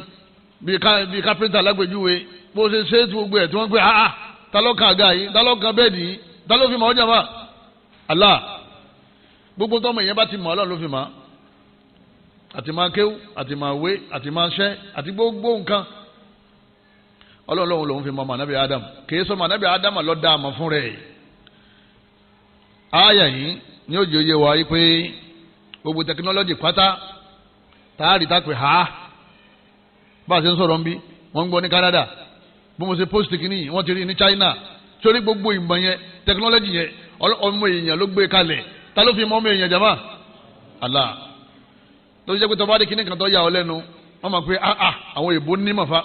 bíi kápẹ́ńtà lágbèjúwe, bó ṣe ṣe é tí gbogbo ẹ̀ tí wọ́n pè áá, ta ló kan àga yìí, ta ló kan bẹ́ẹ̀dì yìí, ta ló fi mọ̀ ọ́ jàmbá? Allah. Gbogbo tọ́mọ ìyẹn bá ti mọ̀, Ọlọ́run ló fi mọ̀. Àti máa kéwú, àti máa wé, àti máa ṣẹ́, àti gbogbo nǹkan, Ọlọ́run lòun fi mọ̀ mànábì Adam. Kìí sọ mànábì Adam ló dá àmọ́ fún rẹ̀. Àyà yìí ní òjò yé wa yìí pé gbogbo tẹkinọ́lọ́jì pátá táàrí tá pé ha bá a ṣe ń sọ̀rọ̀ ń bí, wọ́n ń gbọ́ ní Canada, bí mo ṣe post kìíní wọ́n ti rí ní China. Sórí gbogbo ìmọ̀ yẹn, tẹkinọ́lọ́jì yẹn, ọmọ èèyàn ló gbé kalẹ̀. Ta ló fi mọ̀ ọmọ èèyàn jàmá? Allah. Ló jẹ́ pé tọ́ba dé kíní kan tó yà ọ́ lẹ́nu, wọ́n máa pe ah àwọn èèbó ní mọ̀fá.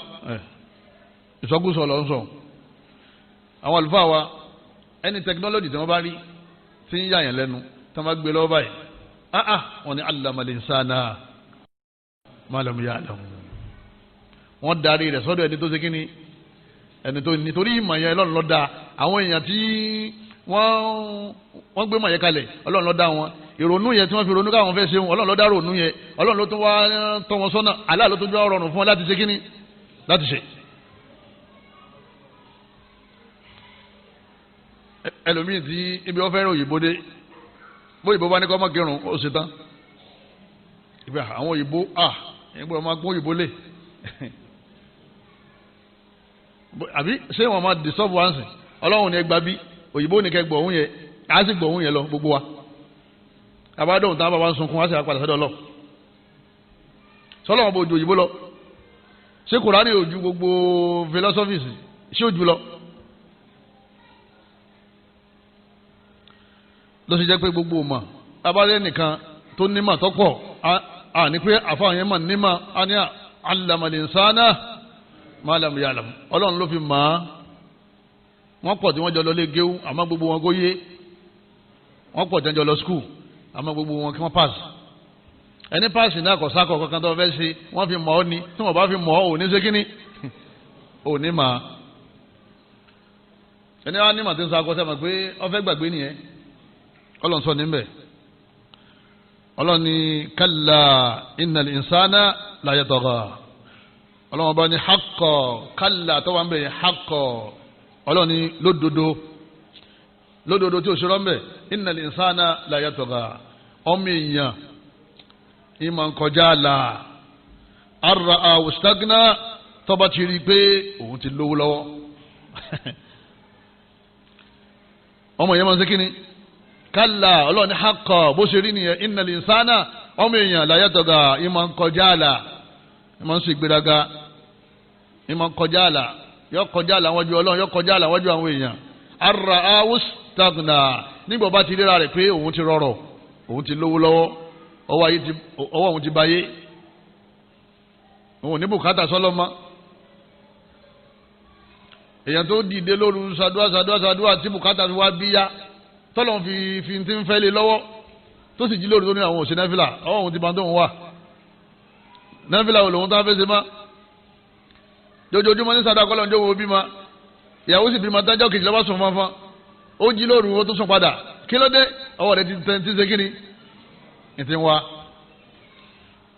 Ìsọkúsọ lọ ń sọ. Àwọn àlùfáà wa, ẹni tẹkinọ́lọ́jì tí wọ́n bá rí tí ń yà yẹn lẹ́nu, tí wọ́n bá gbé lọ́wọ́ báyìí, wọ́n ní allama al-insana ma lam ya'lam. Wọ́n darí rẹ̀ sọ́dọ̀ ẹni tó ṣe kíni, ẹni tó nítorí ìmọ̀ yẹn Ọlọ́run ló dá. Àwọn èèyàn tí wọ́n gbé mọ̀ yẹn kalẹ̀, Ọlọ́run ló dá wọn. Ìrònú yẹn tí wọ́n fi ronú káwọn fẹ́ ṣeun, Ọlọ́run ló dá ronú yẹn, Ọlọ́run ló tún wá tọ́ wọn sọ́nà, Allah ló tún jọ rọrùn fún wọn láti ṣe kíni, láti ṣe. Ẹlòmíì tí ibi wọ́n fẹ́ràn òyìnbó dé, bó òyìnbó bá ní kọ́ mọ́ kírun ó ṣe tán. Ibi àwọn òyìnbó à ẹgbẹ́ wọn máa gbọ́ òyìnbó lè. Àbí ṣé wọn máa disturb wa ń sìn? Ọlọ́run ni ẹ gba bí òyìnbó ni kẹ gbọ̀ òun yẹn, á sì gbọ̀ òun yẹn lọ gbogbo wa. Àbádọ́hùn táwọn bàbá ń sunkún á sì padà sọ́dọ̀ lọ. Sọlọ́wọ́n bó ju òyìnbó lọ. Ṣé Kùránì ò ju gbogbo philosophies ṣé ò ju lọ? Ló ṣe jẹ́ pé gbogbo ọmọ abálẹ́ nìkan tó nímọ̀ tó pọ̀ à ní pé àfáà yẹn mọ̀ nímọ̀ á ní allama al-insana ma lam ya'lam, Ọlọ́run ló fi mọ̀ á. Wọ́n pọ̀ tí wọ́n jọ lọ lé géwú àmọ́ gbogbo wọn kò yé. Wọ́n pọ̀ tí wọ́n jọ lọ skul àmọ́ gbogbo wọn kí wọ́n pass. Ẹni pass náà kò sákọ̀ kankan tó fẹ́ ṣe, wọ́n fi mọ̀ ọ́ ni. Tí wọ́n bá fi mọ̀ ọ́ ò ní ṣe kíní ò ní mà á. Ẹni wá ní màtí ń sakọ sẹ́mi pé ó fẹ́ gbàgbé nìyẹn. Ọlọ́run sọ níbẹ̀, Ọlọ́run ní kalla innal insana la yatagha. Ọlọ́run bá ní haqqa, kalla tó wà ń bẹ̀ yẹn haqqa. Ọlọ́run ní lódodo, lódodo tí o ṣe rọ́mbẹ̀, innal insana la yatagha. Ọmọ èèyàn ìmọ̀ nkọjá la arra awustagna, tọ́ba ti rí i pé òun ti lówó lọ́wọ́. Ọmọ yẹn máa ń ṣe kíni? Kálá, Ọlọ́run ní haqqa, bó ṣe rí nìyẹn. Innal insana, ọmọ èèyàn la yatagha, ìmọ̀ nkọjá la, ìmọ̀ ń ṣe ìgbéraga, ìmọ̀ nkọjá la, yọ kọjá la wájú Ọlọ́run, yọ kọjá la wájú àwọn èèyàn. Arra awustagna, nígbà bá ti ríra rẹ̀ pé òun ti rọrọ̀, òun ti lówó lọ́wọ́, ọwọ́ òun ti bayé, òun ní bùkátà sọlọ́mọ. Èèyàn tó dìde lóru ṣàdúrà ṣàdúrà ṣàdúrà tí bùkátà fi wá bíyá, tọ́lọ́n fi ti ń fẹ́ lé lọ́wọ́, tó sì jí lóru tó ní àwọn òṣè nẹ́fìlà, ọwọ́ òun ti bá tóun wà. Nẹ́fìlà wo lòun tá fẹ́ ṣe má? Jojoojúmọ́ ní sàdá kọ́lọ́ ń jówó bímọ, ìyàwó sì bímọ tájọ́ kejì lọ́wọ́ sùn fọ́nfọ́n, ó jí lóru ó tún sùn padà. Kí ló dé? Ọwọ́ rẹ ti tẹ́ ti ṣe kíni? Ìtì ń wá.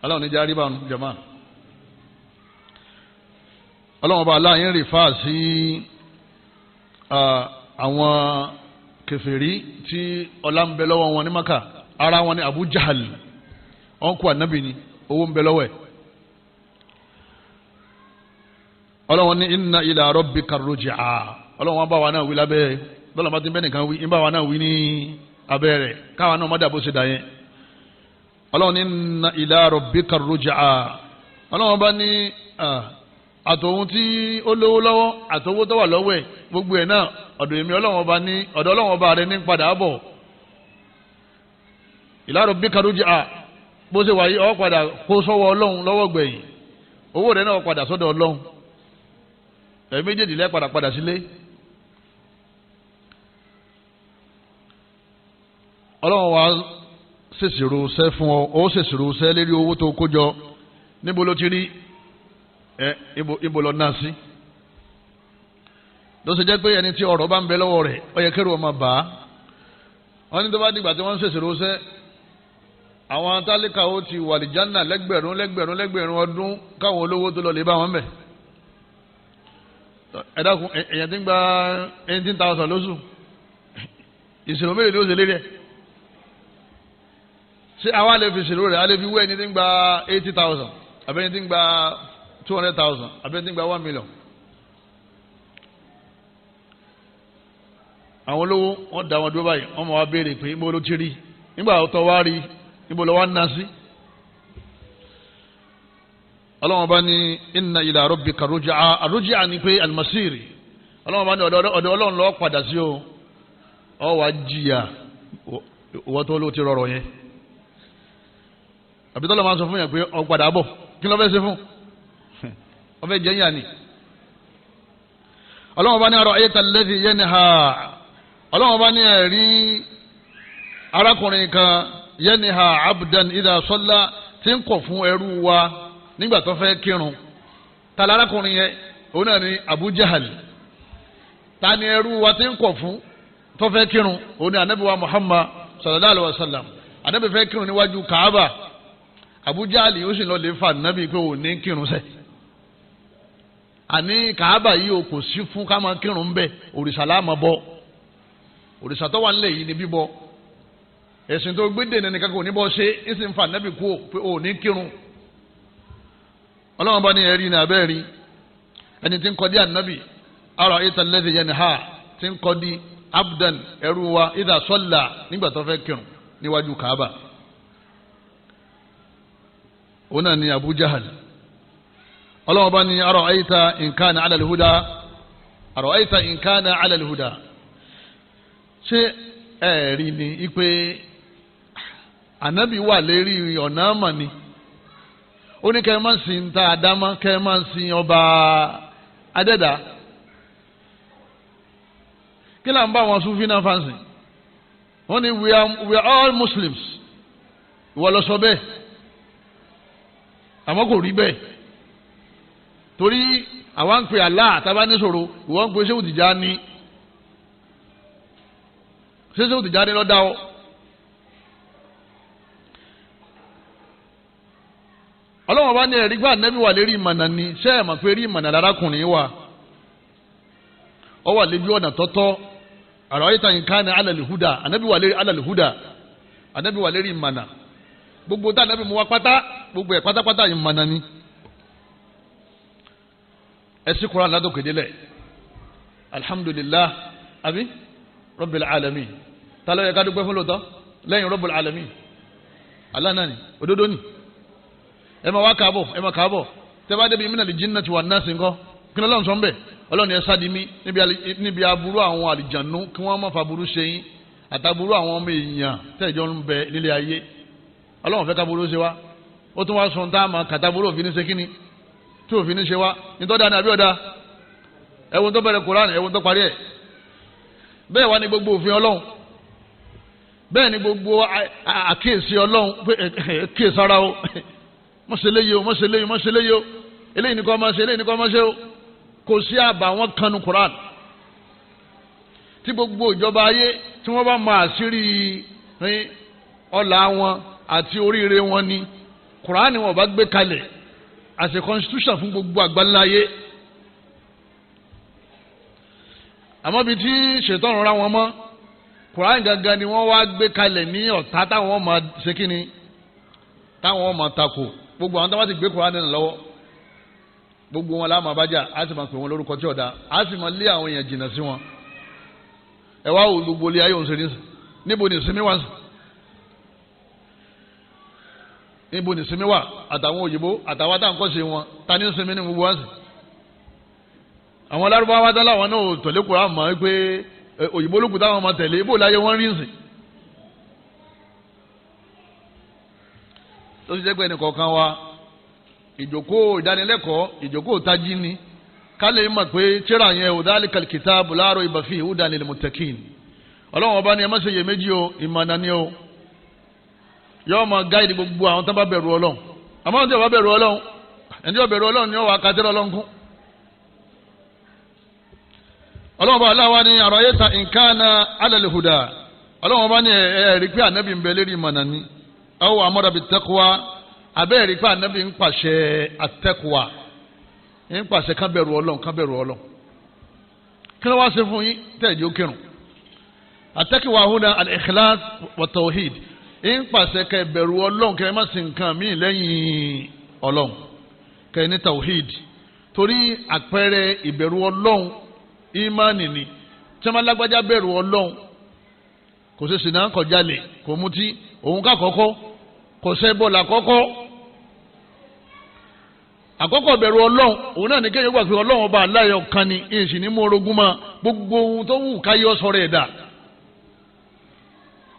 Ọlọ́run níjà rí báwọn jẹ̀mọ́. Ọlọ́run ọba aláàyè ń rì fáà sí àwọn kèfèrí tí ọlá ń bẹ lọ́wọ́ wọn ní Maka. Ara wọn ni Abu Jahal, ọ̀nkú ànábì ni, owó ń bẹ lọ́wọ́ ẹ̀. Ọlọ́run ní inna ila rabbika ruj'a. Ọlọ́run wọn bá wa náà wí lábẹ́, bọ́lá bá ti bẹ́ẹ̀ nìkan wí, ń bá wa náà wí ní abẹ́ rẹ̀, káwa náà má dà bó ṣe dà yẹn. Ọlọ́run ní inna ila rabbika ruj'a. Ọlọ́run bá ní àtòhun tí ó lówó lọ́wọ́, àtòwó tó wà lọ́wọ́ ẹ̀, gbogbo ẹ̀ náà ọ̀dọ̀ èmi Ọlọ́run ọba ní, ọ̀dọ̀ Ọlọ́run ọba rẹ ní padà bọ̀. Ila rabbika ruj'a, bó ṣe wà yìí ó padà kó sọ́wọ́ Ọlọ́run lọ́wọ́ gbẹ̀yìn, owó rẹ náà padà sọ́dọ̀ Ọlọ́run, ẹ̀ méjèèjì lẹ́ padà padà sílé. Ọlọ́run wa ṣèṣirò ṣẹ́ fún ọ, ó ṣèṣirò ṣẹ́ lérí owó tó kó jọ. Níbo ló ti rí ẹ? Ibo lọ náà sí? Ló ṣe jẹ́ pé ẹni tí ọ̀rọ̀ bá ń bẹ lọ́wọ́ rẹ̀, ó yẹ kẹ́rù ọmọ bá a. Wọ́n ní tó bá dìgbà tí wọ́n ń ṣèṣirò ṣẹ́, àwọn tálíkà ó ti wà lìjánà lẹ́gbẹ̀rún lẹ́gbẹ̀rún lẹ́gbẹ̀rún ọdún káwọn olówó tó lọ lè bá wọn bẹ̀. Ẹ dákun, èèyàn ti ń gba 18,000 lóṣù, ìṣirò mélòó ni ó ṣe lérí ẹ̀? Ṣé àwa lè fi ìṣirò rẹ̀, a lè fi wé ẹni tí ń gba 80,000 àbí ẹni tí ń gba 200,000 àbí ẹni tí ń gba 1 million? Àwọn olówó wọ́n dá wọn dúró báyìí, wọ́n máa wá béèrè pé níbo ló ti rí, nígbà tó wá rí, níbo ló wá ń ná sí. Ọlọ́wọ́n bá ní inna ila rabbika ruj'a. Ruj'a ni pé almasiri. Ọlọ́wọ́n bá ní ọ̀dọ̀ Ọlọ́run ló padà sí o, ọ wá jìyà ìwọ tó ló ti rọrọ yẹn. Àbí tọ́lọ́ máa sọ fún yẹn pé ọ padà bọ̀, kí ló fẹ́ ṣe fún? Ọ fẹ́ jẹ́ yàn ni. Ọlọ́wọ́n bá ní ara'ayta alladhi yanha. Ọlọ́wọ́n bá ní ẹ̀rí arákùnrin kan yanha abdan idha salla, tí ń kọ̀ fún ẹrú wa nígbà tó fẹ́ kírun. Ta lárákùnrin yẹn? Òun náà ni Abu Jahal. Ta ni ẹrú wa tí ń kọ̀ fún tó fẹ́ kírun? Òun ni anabi wa Muhammad sallallahu alayhi wa sallam. Anabi fẹ́ kírun níwájú Kaaba. Abu Jahal ó sì lọ lè fa anabi pé òun ní kírun sẹ́. Àní Kaaba yìí o kò sí fún ká máa kírun bẹ́ẹ̀, òrìṣà la máa bọ. Òrìṣà tó wà nílẹ̀ yìí ni bíbọ. Ẹ̀sìn tó gbé dènà nìkan kò ní bọ́ ṣe é sì ń fa ànábì kú pé ò ní kírun. Ọlọ́run bá ní ẹ̀rí ní abẹ́ rí ẹni tí ń kọ́ di ànábì ara ìta lẹ́sẹ̀ yẹn ha tí ń kọ́ di abdan ẹrú wa ìdá sọ́là nígbà tó fẹ́ kírun níwájú Kaaba. Òun náà ni Abu Jahal. Ọlọ́run bá ní ara ìta nǹkan ala al-huda ara ìta nǹkan ala al-huda. Ṣé ẹ̀rí ni ipe ànábì wà lérí ọ̀nà àmà ni? Ó ní kẹ́ ẹ máa ń sin ta àdámá, kẹ́ ẹ máa ń sin ọba adẹ́dà. Kí là ń bá àwọn Sufi náà fáǹsì? Wọ́n ní we are all Muslims. Ìwọ lọ sọ bẹ́ẹ̀, àmọ́ kò rí bẹ́ẹ̀, torí àwa ń pè Allah tábà níṣòro, ìwọ ń pè Ṣéhù Tìjání. Ṣéhù Tìjání ló dá ọ. Ọlọ́wọ́n bá ní ẹ̀rí gbà nẹ́bí wà lérí ìmọ̀nà ni. Ṣé ẹ̀ mọ̀ pé rí ìmọ̀nà lárákùnrin wa ọ wà lébi ọ̀nà tọ́tọ́. Àrò ayé tàn ká ní alal huda, ànábì wà lérí alal huda, ànábì wà lérí ìmọ̀nà. Gbogbo tá ànábì mú wa pátá, gbogbo ẹ̀ pátápátá ìmọ̀nà ni. Ẹ sí Kùránì látòkè délẹ̀. Alhamdulillah àbí Rabbil alamin. Ta ló yẹ ká dúpẹ́ fún lóòótọ́ lẹ́yìn Rabbil alamin? Allah náà ni, òdodo ni. Ẹ máa wá káàbọ̀, ẹ máa káàbọ̀. Tẹ́ bá débi minal jinnati wan nasi ńkọ́, kí ni Ọlọ́run sọ ń bẹ̀? Ọlọ́run ẹ sádi mí níbi aburú àwọn àlìjànú kí wọ́n má fa burú ṣe yín, àtàburú àwọn ọmọ èèyàn tẹ̀jọ́ ń bẹ nílé ayé. Ọlọ́run fẹ́ káburú ṣe wá. Ó tún wá sọ tá a máa kàtàburú òfin ní ṣe kíni tí òfin ní ṣe wá. Nítorí dáa ni àbí ọ̀dà? Ẹ̀wọ̀n tó bẹ̀rẹ̀ Kùránì, ẹ̀wọ̀n tó parí ẹ̀. Bẹ́ẹ̀ wá ní gbogbo òfin Ọlọ́run, bẹ́ẹ̀ ni gbogbo àkíyèsí Ọlọ́run pé kíyèsára o, mọ̀ṣẹ́lẹ́yìí o, mọ̀ṣẹ́lẹ́yìí, mọ̀ṣẹ́lẹ́yìí o, eléyìí ni kò máa ṣe, eléyìí ni kò máa ṣe o. Kò sí àbá wọn kanu Quran. Tí gbogbo ìjọba ayé tí wọ́n bá máa àṣírí ọlà wọn àti oríire wọn ni Quran wọn bá gbé kalẹ̀ as a constitution fún gbogbo àgbáńlá ayé. Àmọ́ bíi tí ṣètọ́run ra wọn mọ́, Quran gangan ni wọ́n wá gbé kalẹ̀ ní ọ̀tá táwọn máa ṣe kíni, táwọn máa takò. Gbogbo àwọn tó bá ti gbé Quran nínú lọ́wọ́, gbogbo wọn láàmú abájá, á sì máa pè wọn lórúkọ tí ọ̀dà, á sì máa lé àwọn èèyàn jìnnà sí wọn. Ẹ wá wo gbogbo ilé ayé òun ṣe ní sùn. Níbo ni ìsinmi wà sùn? Níbo ni ìsinmi wà? Àtàwọn òyìnbó àtàwọn àtàǹkọ́ ṣe wọn, ta ní ìsinmi ní gbogbo wá sùn? Àwọn Lárúbáwá dá láwọn náà ò tẹ̀lé Kùránì mọ́ pé òyìnbó lókun táwọn máa tẹ̀lé, bó láyé wọ́n rí sìn. Tó ti jẹ́ pé ẹnìkọ̀ọ̀kan wa, ìjókòó ìdánilẹ́kọ̀ọ́, ìjókòó tají ni, ká lè mọ̀ pé tíra yẹn ò dhalikal kitabu la rayba fihi hudan lil muttaqin. Ọlọ́run ọba ni ẹ má ṣe iyèméjì o, ìmọ̀nà ni o. Yóò máa gáìdì gbogbo àwọn tó bá bẹ̀rù Ọlọ́run. Àmọ́ àwọn tí wọ́n bá bẹ̀rù Ọlọ́run, ẹni tí wọ́n bẹ̀rù Ọlọ́run ni wọ́n wà á kàtẹ́rọ̀ Ọlọ́run kún. Ọlọ́run ọba aláwa ni ara'ayta in kana ala al-huda. Ọlọ́run ọba ni ẹ̀ẹ́dì pé ànábì ń bẹ lérí ìmọ̀nà ni. Aw amara bit-taqwa, abẹ́rẹ́ pé ànábì ń pàṣẹ àtẹ́kùwà, ń pàṣẹ ká bẹ̀rù Ọlọ́run, ká bẹ̀rù Ọlọ́run. Kí ló wá ṣe fún yín tẹ̀jú kírun? Àtẹ́kùwà húnà al-ikhlas wa tawhid, ń pàṣẹ kẹ́ bẹ̀rù Ọlọ́run, kẹ́ má sìn nǹkan míì lẹ́yìn Ọlọ́run, kẹ́ ní tawhid. Torí àpẹẹrẹ ìbẹ̀rù Ọlọ́run ìmánì ni. Tí wọ́n lágbájá bẹ̀rù Ọlọ́run, kò ṣe sìnà, kò jalè, kò mutí, òun ká kọ́kọ́, kò ṣẹbọ làkọ́kọ́. Àkọ́kọ́ bẹ̀rù Ọlọ́run òun náà ní kéèyàn gbà pé Ọlọ́run ọba aláyọ̀ kan ni, ìsìn ní mú orogún mọ́, gbogbo ohun tó wù káyọ̀ sọ̀rọ̀ ẹ̀dá.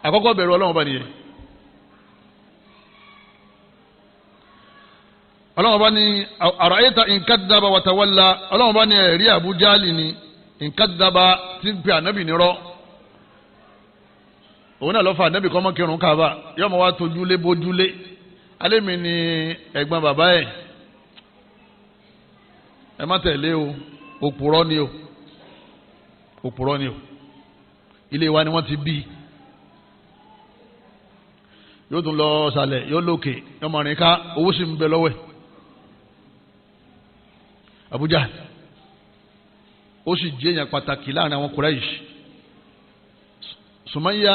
Àkọ́kọ́ bẹ̀rù Ọlọ́run ọba nìyẹn. Ọlọ́run ọba ní ara'ayta in kadhaba wa tawalla. Ọlọ́run ọba ní ẹ̀rí Abu Jahli ni in kadhaba tí ń pe ànábì nírọ́. Òun náà lọ́ fa ànábì kọ́mọ́ kírun Káàbà, yóò máa wá tojúlé bójúlé. Alẹ́ mi ni ẹ̀gbọ́n bàbá ẹ̀, ẹ má tẹ̀lé o, òpùrọ́ ni o, òpùrọ́ ni o. Ilé wa ni wọ́n ti bí. Yóò tún lọ sàlẹ̀, yóò lókè, yóò máa rìn ká, owó sì ń bẹ lọ́wọ́ ẹ̀. Abuja ó sì jẹ́ èèyàn pàtàkì láàrin àwọn Quraish. Sumayya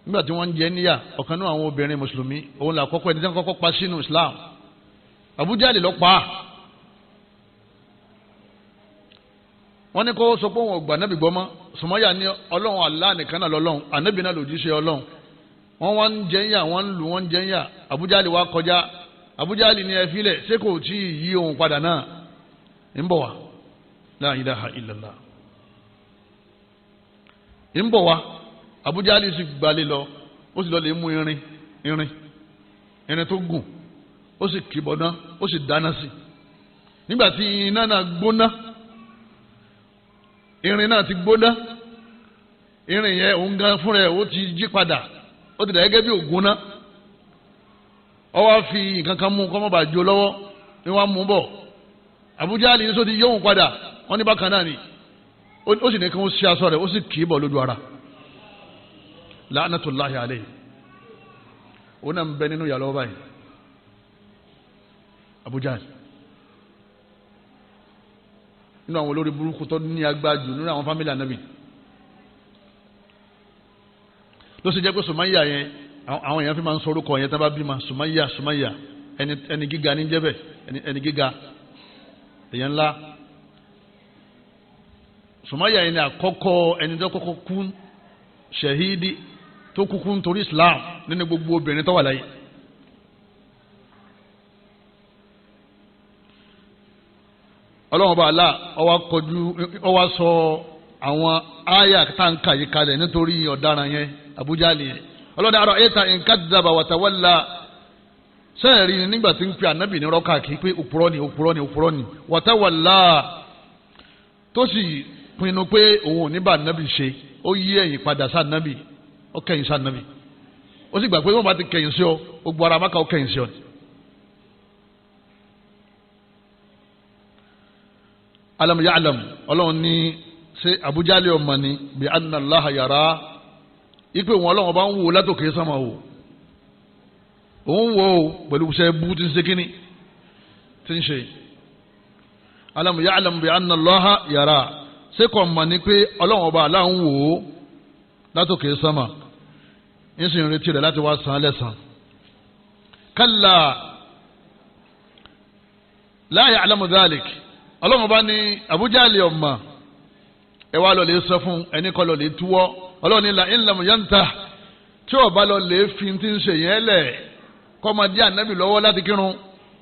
nígbà tí wọ́n ń jẹ níyà, ọ̀kan náà àwọn obìnrin mùsùlùmí, òun là kọ́kọ́ ẹni tí wọ́n kọ́kọ́ pa sínú Islam. Abu Jahl ló pa á. Wọ́n ní kó sọ pé òun ò gbà nábì gbọ́ mọ́. Sumayya ní Ọlọ́run Allah nìkan náà lọ́lọ́run, ànábì náà lòjíṣẹ́ Ọlọ́run. Wọ́n wá ń jẹ níyà, wọ́n ń lù, wọ́n ń jẹ níyà. Abu Jahl wá kọjá. Abu Jahl ní ẹ filẹ̀, ṣé kò tí ì yí òun padà náà? Ń bọ̀ wá. La ilaha illallah. Ń bọ̀ wá. Abu Jahl sì gbalẹ̀ lọ, ó sì lọ lè mú irin irin irin tó gùn, ó sì kìbọ̀dán, ó sì dáná sí. Nígbà tí iná náà gbóná, irin náà ti gbóná, irin yẹn òun gan fúnra ẹ̀ ó ti jí padà, ó ti dà gẹ́gẹ́ bí ògùn náà. Ó wá fi nǹkan kan mú kó má bàa jó lọ́wọ́, ni wọ́n mú bọ̀. Abu Jahl ní sọ ti yóò padà, wọ́n ní bákan náà ni, ó sì ní kí wọ́n ṣe aṣọ rẹ̀, ó sì kì í bọ̀ lójú ara. La'natullahi alayhi. Ó náà ń bẹ nínú yàrá ọba yìí. Abu Jahl nínú àwọn olórí burúkú tó ní agbájú nínú àwọn fámìlì ànábì. Ló sì jẹ́ pé Sumayya yẹn, àwọn èèyàn fi máa ń sọ orúkọ yẹn tá bá bímọ, Sumayya Sumayya, ẹni gíga ní jẹ́bẹ̀, ẹni gíga, èèyàn ńlá. Sumayya yẹn ni àkọ́kọ́ ẹni tó kọ́kọ́ kú ṣẹ̀hídì tó kúkú nítorí Islam nínú gbogbo obìnrin tó wà láyé. Ọlọ́run ọba àlá ọwá kọjú ọwá sọ àwọn àyà táǹkà yìí kalẹ̀ nítorí ọ̀daràn yẹn, Abu Jahl yẹn. Ọlọ́run àrò ayéta nkadhaba wa tawalla, sẹ́ẹ̀rì ni nígbà tí ń pe ànábì ní rọ́kà kí pé òpùrọ́ ni òpùrọ́ ni òpùrọ́ ni, wa tawalla, tó sì pinnu pé òun ò ní bá ànábì ṣe, ó yí ẹ̀yìn padà sí ànábì, ó kẹ̀yìn sí ànábì, ó sì gbà pé wọ́n bá ti kẹ̀yìn sí ọ, gbogbo ara Mákà ó kẹ̀yìn sí ọ ni. Alam ya'lam, Ọlọ́run ní ṣé Abu Jahl ọmọ ni bí anna Allaha yara, ipe wọn Ọlọ́run bá ń wò látòkè sánmà wò, òun wò ó pẹ̀lú iṣẹ́ bú tí ń ṣe kíní tí ń ṣe. Alam ya'lam bí anna Allaha yara, ṣé kò mọ̀ ní pé Ọlọ́run ọba àlá ń wò ó látòkè sánmà, ń sì ń retí rẹ̀ láti wá san lẹ́san. Kalla la ya'lamu dhalik, Ọlọ́run bá ní Abu Jahl ọ̀mà, ẹ wá lọ lè sọ fún ẹni kọ́ lọ lè túwọ́. Ọlọ́run ní la in lam yantah, tí ó bá lọ lè fi ti ń ṣe yẹn lẹ̀, kọ́ máa dí ànábì lọ́wọ́ láti kírun,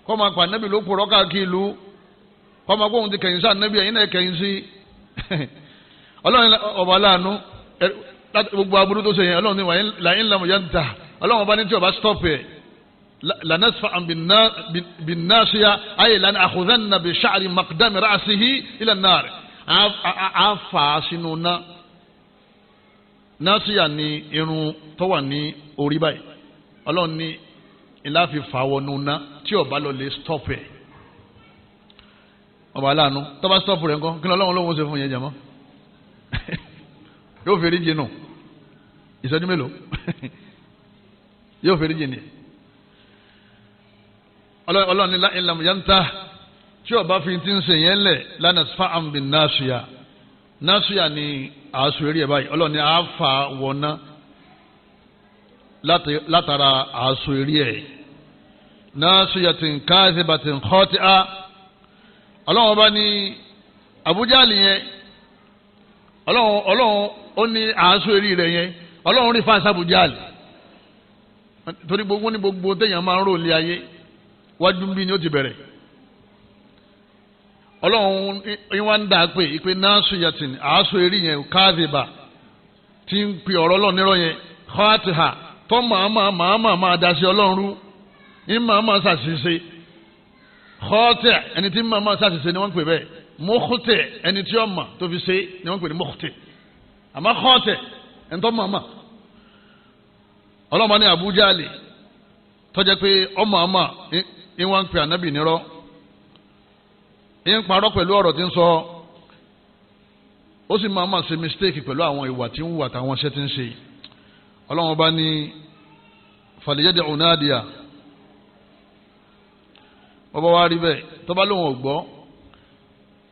kọ́ máa pa ànábì ló pòrọ́ káàkiri ìlú, kọ́ máa gbóhùn ti kẹ̀yìn sí ànábì, ẹ̀yin náà kẹ̀yìn sí. Ọlọ́run ọba aláàánú gbogbo aburú tó ṣe yẹn, Ọlọ́run ní la in lam yantah, Ọlọ́run bá ní tí ó bá stop ẹ̀, لنسفعا بالناصية أي لنأخذن بشعر مقدم رأسه إلى النار. Afa sínú ná. Násíyà ni irun tó wà ní orí báyìí. Ọlọ́run ní ìlà fi fà wọnú ná tí ó bá lọ lè stop ẹ̀. Ọba aláàánú tó bá stop rẹ̀ ńkọ́, kí ni Ọlọ́run lóun ṣe fún yẹn jẹ̀mọ́? Yóò fèrè jìnnà ìṣẹ́jú mélòó? Yóò fèrè jìnnà. Ọlọ́run ní la in yantah, tí ó bá fi ti ń ṣe yẹn lẹ̀, lanasfa'an bin nasiya. Nasiya ni àásù eré ẹ̀ báyìí. Ọlọ́run ní àáfà wọná látara àásù eré ẹ̀. Nasiyatin kadhibatin khati'a. Ọlọ́run ọba ní Abu Jahl yẹn, Ọlọ́run ó ní àásù eré rẹ̀ yẹn, Ọlọ́run rí fáṣà Abu Jahl. Torí gbogbo ní gbogbo téèyàn máa ń rò ní ayé, wájú bí ni ó ti bẹ̀rẹ̀. Ọlọ́run wá ń dà pé ìpè nasiyatin àásù eré yẹn, káàdìbà tí ń pe ọ̀rọ̀ Ọlọ́run nírọ̀ yẹn, khatiha, tó màmá màmá máa da sí Ọlọ́run rú, ń màmá ṣàṣìṣe. Khati, ẹni tí màmá ṣàṣìṣe ni wọ́n ń pè bẹ́ẹ̀. Mukhti, ẹni tí ó mà tó fi ṣe ni wọ́n ń pè ní mukhti. Àmọ́ khati, ẹni tó màmá. Ọlọ́run bá ní Abu Jahl tó jẹ́ pé ọmọ àmà ń wá ń pè ànábì nírọ́, ń parọ́ pẹ̀lú ọ̀rọ̀ tí ń sọ, ó sì máa ma ṣe mistake pẹ̀lú àwọn ìwà tí ń wù àtàwọn iṣẹ́ tí ń ṣe. Ọlọ́run bá ní falyad'u nadiya, bọ́bá wa rí bẹ́ẹ̀, tó bá lóun ò gbọ́,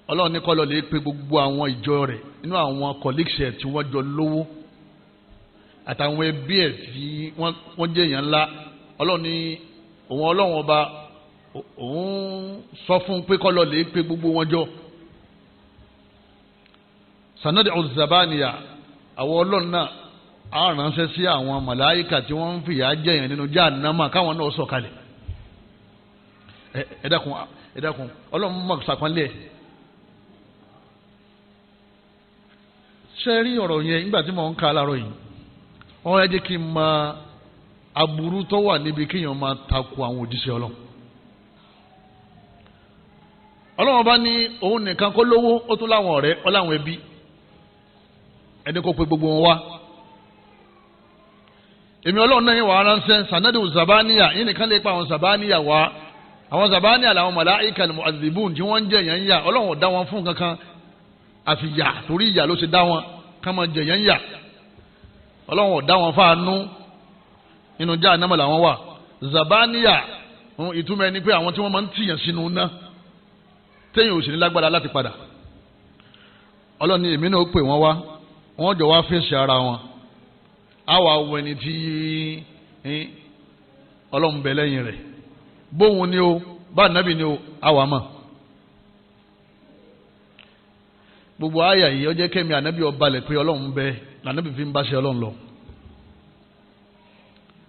Ọlọ́run ní kó lọ lè pe gbogbo àwọn ìjọ rẹ̀ nínú àwọn colleagues ẹ̀ tí wọ́n jọ lówó, àtàwọn ẹbí ẹ̀ tí wọ́n jẹ́ èèyàn ńlá. Ọlọ́run ní òun Ọlọ́run ọba òun sọ fún pé kó lọ lè pe gbogbo wọn jọ. Sanadi ọ̀zàbáníyà, àwọn Ọlọ́run náà á ránṣẹ́ sí àwọn màláíkà tí wọ́n ń fìyà jẹ̀yàn nínú Jahannama káwọn náà sọ̀kalẹ̀. Ẹ dákun, ẹ dákun, Ọlọ́run mọ̀ sàpọ́nlé ẹ̀. Ṣé rí ọ̀rọ̀ yẹn nígbà tí mò ń ka láàárọ̀ yìí, wọ́n yẹ jẹ́ kí n mọ aburú tó wà níbi kéèyàn máa takò àwọn òjíṣẹ́ Ọlọ́run. Ọlọ́run bá ní òun nìkan kó lówó, ó tún láwọn ọ̀rẹ́, ó láwọn ẹbí, ẹni kó pe gbogbo wọn wá. Èmi Ọlọ́run náà yín wà ránṣẹ́ sanadu zabaniya, yín nìkan lè pa àwọn zabaniya wá. Àwọn zabaniya làwọn màláíkà al-mu'adhibun tí wọ́n ń jẹ yẹn ń yà. Ọlọ́run ò dá wọn fún kankan àfi yà, torí ìyà ló ṣe dá wọn ká máa jẹ yẹn ń yà. Ọlọ́run ò dá wọn fáánú, nínú Jahannama làwọn wà. Zabaniya ìtumọ̀ ẹni pé àwọn tí wọ́n máa ń tìyàn sínú ná, téèyàn ò sì ní lágbára láti padà. Ọlọ́run ní èmi náà ó pè wọ́n wá, wọ́n jọ wá fèsì ara wọn. Á wà wọ ẹni tí Ọlọ́run bẹ lẹ́yìn rẹ̀, bóun ni o, bá nàbì ni o, á wà mọ̀. Gbogbo àyà yìí ó jẹ́ kẹ́mi ànábì ọba lẹ̀ pé Ọlọ́run bẹ, lànàbì fi ń bá ṣe Ọlọ́run lọ.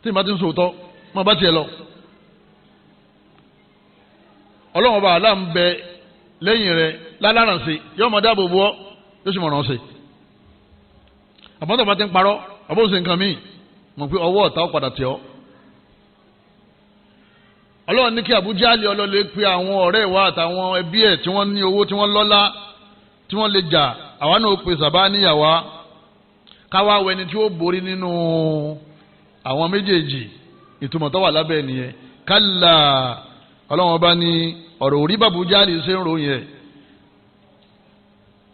Tí ìbá ti ń sòótọ́, má bá tiẹ̀ lọ. Ọlọ́run ọba àlá ń bẹ lẹ́yìn rẹ̀ lálárànṣe, yóò máa dáàbò bò ọ́, yóò sì mọ̀ràn ṣe. Àbọ̀tọ̀ bá ti ń parọ́, àbọ̀ ṣe nǹkan míì, mọ̀ pé ọwọ́ ọ̀tá ó padà tẹ̀ ọ́. Ọlọ́run ní kí Abu Jahli ọlọ́lẹ̀ pé àwọn ọ̀rẹ́ ìwà àtàwọn ẹbí ẹ̀ tí wọ́n ní owó, tí wọ́n lọ́lá, tí wọ́n lè jà, àwa náà ó pe Sàbáníyà wá, káwá wẹni tí ó borí nínú àwọn méjèèjì. Ìtumọ̀ tó wà lábẹ́ nìyẹn. Kálá, Ọlọ́run ọba ní ọ̀rọ̀ orí bàbú Jahli ṣe ń ròyìn ẹ̀.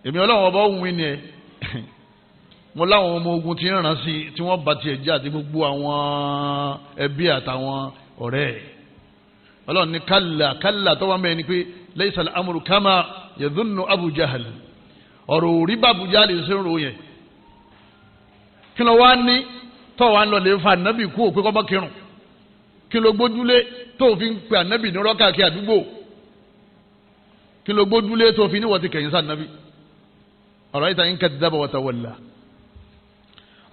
Èmi Ọlọ́run ọba òun ni ẹ̀. Mo láwọn ọmọ ogun tí ń ràn sí, tí wọ́n bá tiẹ̀ jẹ́ àti gbogbo àwọn ẹbí àtàwọn ọ̀rẹ́ ẹ̀. Ọlọ́run ní kálá, kálá tó wà mẹ́rin ni pé laysal amru kama yadhunnu Abu Jahl. Ọ̀rọ̀ orí bàbú Jahli ṣe ń ròyìn ẹ̀. Kí ló wá ní tó wà ń lọ lè fa ànábì kú òpé kọ́ bá kírun? Kí ló gbójúlé tó fi ń pe ànábì ní rọ́kàkí àdúgbò? Kí ló gbójúlé tó fi níwọ̀n ti kẹ̀yìn sí ànábì? Ọ̀rọ̀ yìí ta ń kadhaba wa tawalla.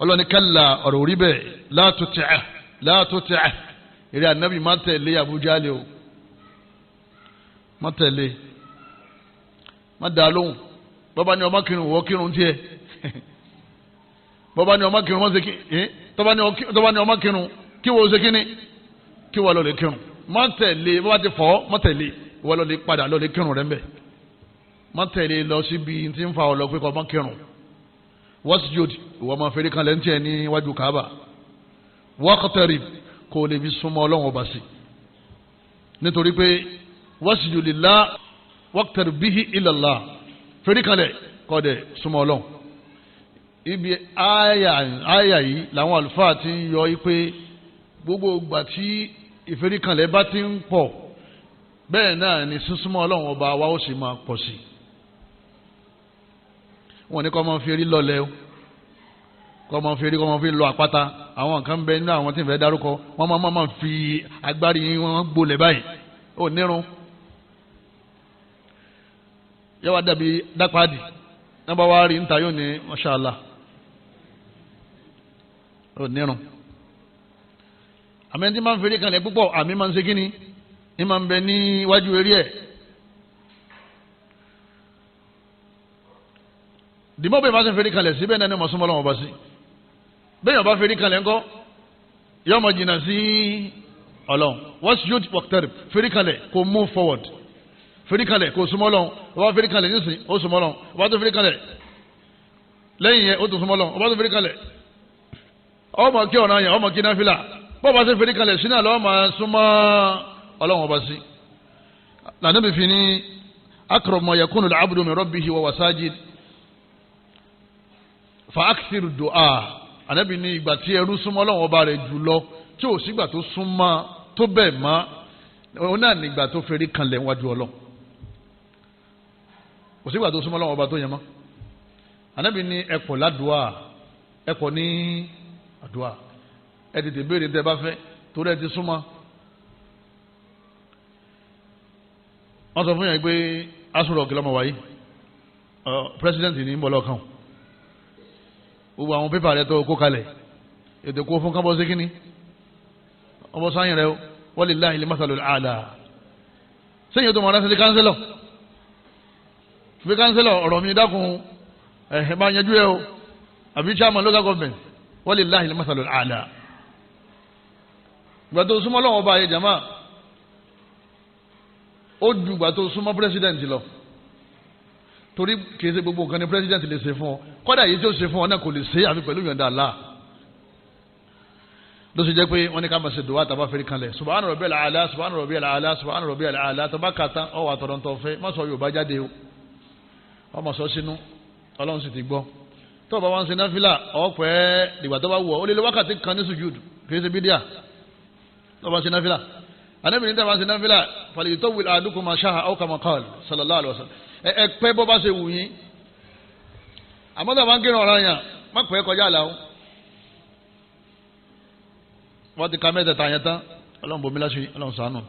Ọlọ́ni kálá, ọ̀rọ̀ orí bẹ́ẹ̀, la tuti'h, la tuti'h. Eré ànábì má tẹ̀lé Abu Jahli o, má tẹ̀lé, má dá lóhùn. Bọ́bá ni ọmọ kírun, wọ́ kírun tiẹ̀. Bọ́bá ni ọmọ kírun, wọ́n ṣe kí tọ́ba ni ọmọ kírun, kí wọ́n ṣe kíni, kí wọ́n lọ lè kírun. Má tẹ̀lé, bọ́bá ti fọ́, má tẹ̀lé, wọ́n lọ lè padà lọ lè kírun rẹ̀ mbẹ́. Má tẹ̀lé lọ síbi tí ń fa ọ lọ pé kọ́ ọmọ kírun. Wasjud, ìwọ máa fẹ́rí kan lẹ́ntì ẹ̀ níwájú Kaaba. Waqtarib, kó o lè fi súnmọ́ Ọlọ́run ọba sí. Nítorí pé wasjud lillah waqtarib bihi ilallah, fẹ́rí kan lẹ̀ kọ́ dẹ̀ súnmọ́ Ọlọ́run. Ibi àyà yìí làwọn àlùfáà ti ń yọ pé gbogbo ìgbà tí ìfẹ́ríkanlẹ̀ bá ti ń pọ̀, bẹ́ẹ̀ náà ni sísúnmọ́ Ọlọ́run ọba wa ó sì máa pọ̀ sí. Wọ́n ní kọ́ máa fi rí lọ́lẹ̀ o, kọ́ máa fi rí, kọ́ máa fi lọ àpáta. Àwọn nǹkan ń bẹ nínú àwọn tí ń fẹ́ dárúkọ, wọ́n máa fi agbárí wọn gbolẹ̀ báyìí, ó nírun yóò wá dàbí dápàdì náà wá rí níta yóò ní mashallah, ó nírun. Àmì ẹni tí máa ń fèrè kanlẹ̀ púpọ̀, àmì máa ń ṣe kíni, ní máa ń bẹ níwájú eré ẹ̀. Dìmọ́ bẹ́ẹ̀ bá ṣe ń fèrè kanlẹ̀ sí, bẹ́ẹ̀ náà ni mo súnmọ́ lọ́wọ́ bá sí. Bẹ́ẹ̀ yóò bá fèrè kanlẹ̀ ńkọ́, yóò máa jìnnà sí Ọlọ́run. Wasjud waqtarib, fèrè kanlẹ̀ kò move forward, fèrè kanlẹ̀ kò súnmọ́ Ọlọ́run. Ó bá fèrè kanlẹ̀ nísìn, ó súnmọ́ Ọlọ́run. Ó bá tó fèrè kanlẹ̀ lẹ́yìn yẹn, ó tún súnmọ́ Ọlọ́run. Ó bá tó fèrè kanlẹ̀, ọmọ kí ọ̀nà yẹn, ọmọ kí náfìlà. Bọ́ọ̀ bá ṣe fèrè kanlẹ̀ sínú àlọ́, ọmọ súnmọ́ Ọlọ́run ọba sí. Lànàbì fi ní aqrab ma yakunu al-abdu min rabbihi wa huwa sajid fa akthir du'a. Ànábì ní ìgbà tí ẹrú súnmọ́ Ọlọ́run ọba rẹ̀ jù lọ, tí ò sígbà tó súnmọ́ tó bẹ́ẹ̀ mọ́, òun náà nígbà tó fèrè kanlẹ̀ wájú Ọlọ́run. Kò sígbà tó súnmọ́ Ọlọ́run ọba tó yẹn mọ́. Ànábì ní ẹ̀pọ̀ ládùúà, ẹ̀pọ̀ ní Àdúrà. Ẹ tètè béèrè tẹ́ bá fẹ́ torí ẹ ti súnmọ́. Wọ́n sọ fún yẹn pé asọ̀rọ̀ kìlọ̀ mọ̀ wáyé pírẹsidẹ́ǹtì ní bọ́lá ọ̀kan gbogbo àwọn pépà rẹ tó kó kalẹ̀ ètò kó fún kábọ̀ sí kínní ọmọ sáyìn rẹ walillahi al-masalul a'la. Sẹ́yìn tó mọ̀ ọ́nà sí kánsílọ̀ fi kánsílọ̀ ọ̀rọ̀ mi dákun ẹ̀hìn bá yanjú ẹ o àbí chairman local government walillahi al-masalul a'la. Ìgbà tó súnmọ́ lọ́wọ́ bá ayé jama ó ju ìgbà tó súnmọ́ president lọ torí kìí ṣe gbogbo nǹkan ni president lè ṣe fún ọ kọ́dà yìí tí ó ṣe fún ọ náà kò lè ṣe àfi pẹ̀lú ìyọ̀ǹda Allah. Ló ṣe jẹ́ pé wọ́n ní ká máa ṣe dùwà tàbá fẹ́rí kanlẹ̀ subhana rabbiyal a'la subhana rabbiyal a'la subhana rabbiyal a'la tàbá kàtá ọwọ́ àtọ̀rọ̀ntọ̀ fẹ́ má sọ Yorùbá jáde o wọ́n mọ̀ sọ sínú Ọlọ́run sì ti gbọ́. Tó o bá wọn ṣe náfìlà ọ̀pẹ́ ìgbà tó bá wù ọ́ ó lé lé wákàtí kan ní sùjúd kìí ṣe bídíà. Tó o bá ṣe náfìlà Ànábì ní tàbá ṣe náfìlà falyutawwil ahadukum ma sha'a aw kama qala sallallahu alaihi wasallam. Ẹ pẹ́ bọ́ bá ṣe wù yín àmọ́ tó o bá ń kírun ọ̀ranyàn má pẹ́ kọjá àlà o. Wọ́n ti ka mẹ́tẹ̀ẹ̀ta yẹn tán Ọlọ́run bomi láṣẹ Ọlọ́run ṣàánú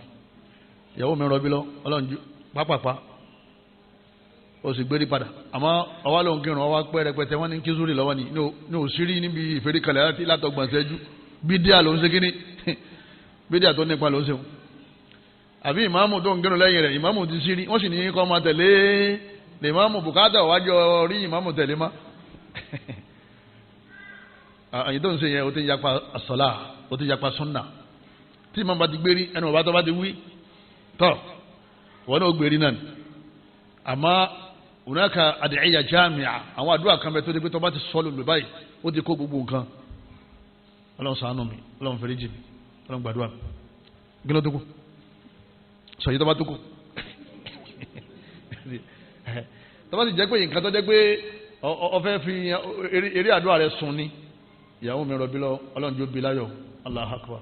ìyàwó mi rọbí lọ Ọlọ́run ju pápápá o sì gbérí padà. Àmọ́ ọwọ́ ló ń kírun ọwọ́ pẹ́ rẹpẹtẹ wọ́n ní kí zúrì lọ́wọ́ ni ní òsírí níbi ìfèríkalẹ̀ láti látọgbọ̀n ṣẹ́jú bídíà ló ń ṣe kíní bídíà tó nípa ló ń ṣe wọn. Àbí ìmáàmù tó ń kírun lẹ́yìn rẹ̀ ìmáàmù ti sírí wọ́n sì ní kọ́ máa tẹ̀lé lè máàmù bùkátà wájú rí ìmáàmù tẹ̀lé má. Àyè tó ń ṣe yẹn o ti ń yapa àsọlá o ti yapa súnà tí ìmáàmù bá ti gbérí ẹnu bàbá tó bá ti wí tọ́ wọn náà ó gbérí náà ni. Àmọ́ hunaka adìyẹ jami'a àwọn àdúrà kan bẹ tó di pé tó bá ti sọ lòlù báyìí ó ti kó gbogbo nǹkan. Ọlọ́run ṣàánú mi, Ọlọ́run fèrèjì mi, Ọlọ́run gbàdúrà mi. Kí ló tó kù? Sọ yìí tó bá tó kù. Tó bá sì jẹ́ pé nǹkan tó jẹ́ pé ó fẹ́ fi eré àdúrà rẹ̀ sùn ni ìyàwó mi rọbí lọ Ọlọ́run jó bí láyọ̀ Allahu Akbar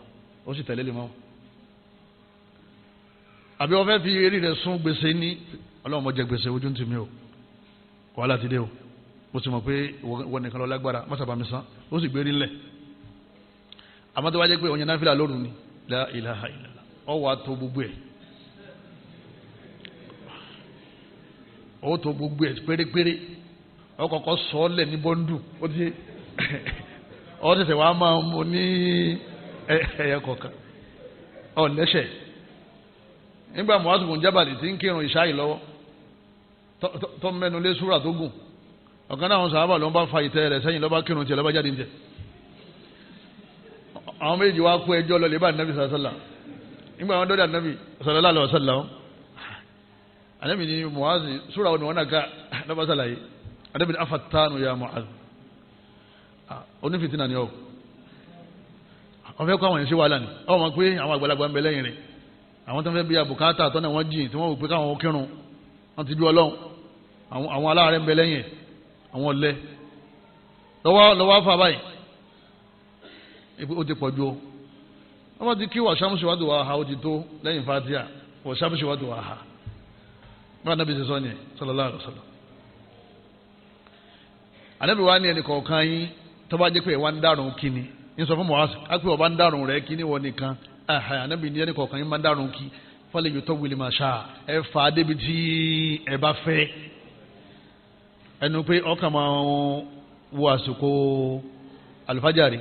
ó sì tẹ̀lé lè mọ́. Àbí ó fẹ́ fi eré rẹ̀ sùn gbèsè ní Ọlọ́run mo jẹ gbèsè ojú ń tì mí o wàhálà ti dé o mo sì mọ̀ pé ìwọ nìkan lọ lágbára mọ́sàbà mi san ó sì gbé rí ńlẹ̀. Àmọ́ tó wá jẹ́ pé òun yẹn náfìlà lóru ni la ilaha illallah ọ wà tó gbogbo ẹ̀ ó tó gbogbo ẹ̀ pérépéré ọ kọ́kọ́ sọ ọ́ lẹ̀ ní bọ́ńdù ó ti ọ tẹ̀sẹ̀ wàá máa mú ní ẹ̀yẹ kọ̀ọ̀kan ọ lẹ́sẹ̀. Nígbà Mu'adh bin Jabal tí ń kírun ìṣáì lọ́wọ́ tó mẹ́nu lé súrà tó gùn ọ̀kan náà àwọn sàhábà ló ń bá fa ìtẹ́ rẹ̀ sẹ́yìn lọ́ba kírun tiẹ̀ lọ́ba jáde ní tiẹ̀. Àwọn méjì wá kó ẹjọ́ lọ lè bá ànábì sàlá nígbà wọn dọ́dọ̀ ànábì sallallahu alaihi wasallam ànábì ní Mu'adh súrà wọn náà ká lọ́ba sàlàyé ànábì ní afattanu ya Mu'adh onífìtínà ni ọ wọ́n fẹ́ kó àwọn ẹ̀ṣẹ́ wàhálà ni ọ mọ̀ pé àwọn àgbàlagbà ń bẹ lẹ́yìn rẹ̀ àwọn tó ń fẹ́ bí abùkátà tọ́nà wọn jìn tí wọ́n wò pé káwọn kírun wọ́n ti ju Ọlọ́run àwọn aláàárẹ̀ ń bẹ lẹ́yìn àwọn ọ̀lẹ lọ́wọ́ afa báyìí ó ti pọ̀ ju o wọ́n ti kí wàṣàmùsì wàdù wàhà ó ti tó lẹ́yìn fatia wàṣàmùsì wàdù wàhà bá anabi ṣe sọ ni sallallahu alaihi wasallam. Anabi wa ni ẹnì kọ̀ọ̀kan yín tó bá jẹ́ pé ìwà ń dàrún kíni ń sọ fún Mu'adh á pé ọba ń dàrún rẹ̀ kíni wọ nìkan anabi ní ẹnì kọ̀ọ̀kan yín máa ń dàrún kí fọlẹ́ yóò tó wuli máa ṣá ẹ fà á débi tí ẹ bá fẹ́ ẹnu pé ọkàn máa wo àsìkò àlùfájàre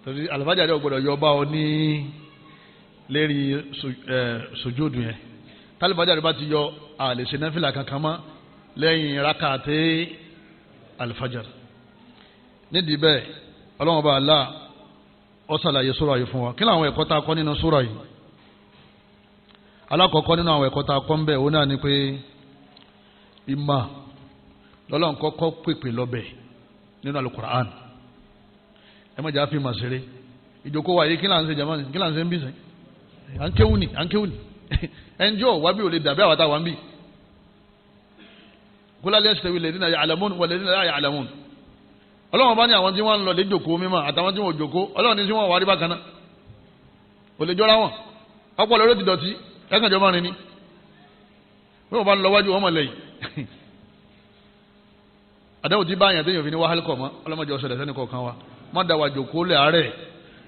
torí àlùfájàre ò gbọ́dọ̀ yọ bá ọ ní lérí sùjúdù yẹn. Tálùfájàre bá ti yọ àlè ṣe náfìlà kankan mọ́ lẹ́yìn rákàtẹ́ àlùfájàre. Nídìí bẹ́ẹ̀ Ọlọ́run ọba Allah ó ṣàlàyé sura yìí fún wa. Kí làwọn ẹ̀kọ́ tá a kọ́ nínú sura yìí? Alákọ̀ọ́kọ́ nínú àwọn ẹ̀kọ́ tá a kọ́ ń bẹ̀ òun náà ni pé ìmọ̀ lọ́lọ́run kọ́kọ́ pèpè lọ́bẹ̀ nínú alukur'an. Ẹ má jẹ́ àfi ìmọ̀ ṣeré. Ìjókòó wa yìí kí là ń ṣe jama ni kí là ń ṣe ń bí sẹ́ à ń kéwù ni à ń kéwù ni ẹnjọ́ wa bí o lè dàbí àwọn táwa ń bì. Kul hal yastawi alladhina ya'lamun walladhina la ya'lamun. Ọlọ́run bá ní àwọn tí wọ́n ń lọ lè jókòó mímọ́ àtàwọn tí wọ́n ò jókòó Ọlọ́run ní tí wọ́n wà rí bákan náà kò lè jọra wọn. Ọpọlọ ló ti dọ̀tí ẹ̀kànjọ́ máa rìn ni bí wọ́n bá ń lọ wájú wọn mọ̀ lẹ́yìn. Àdáwò tí báyàn téèyàn fi ní wàhálì kọ̀ mọ́ ọlọ́mọdé ọ̀sẹ̀ lẹ́sẹ̀ ní kọ̀ọ̀kan wa. Má da wa jòkó lẹ̀ àárẹ̀.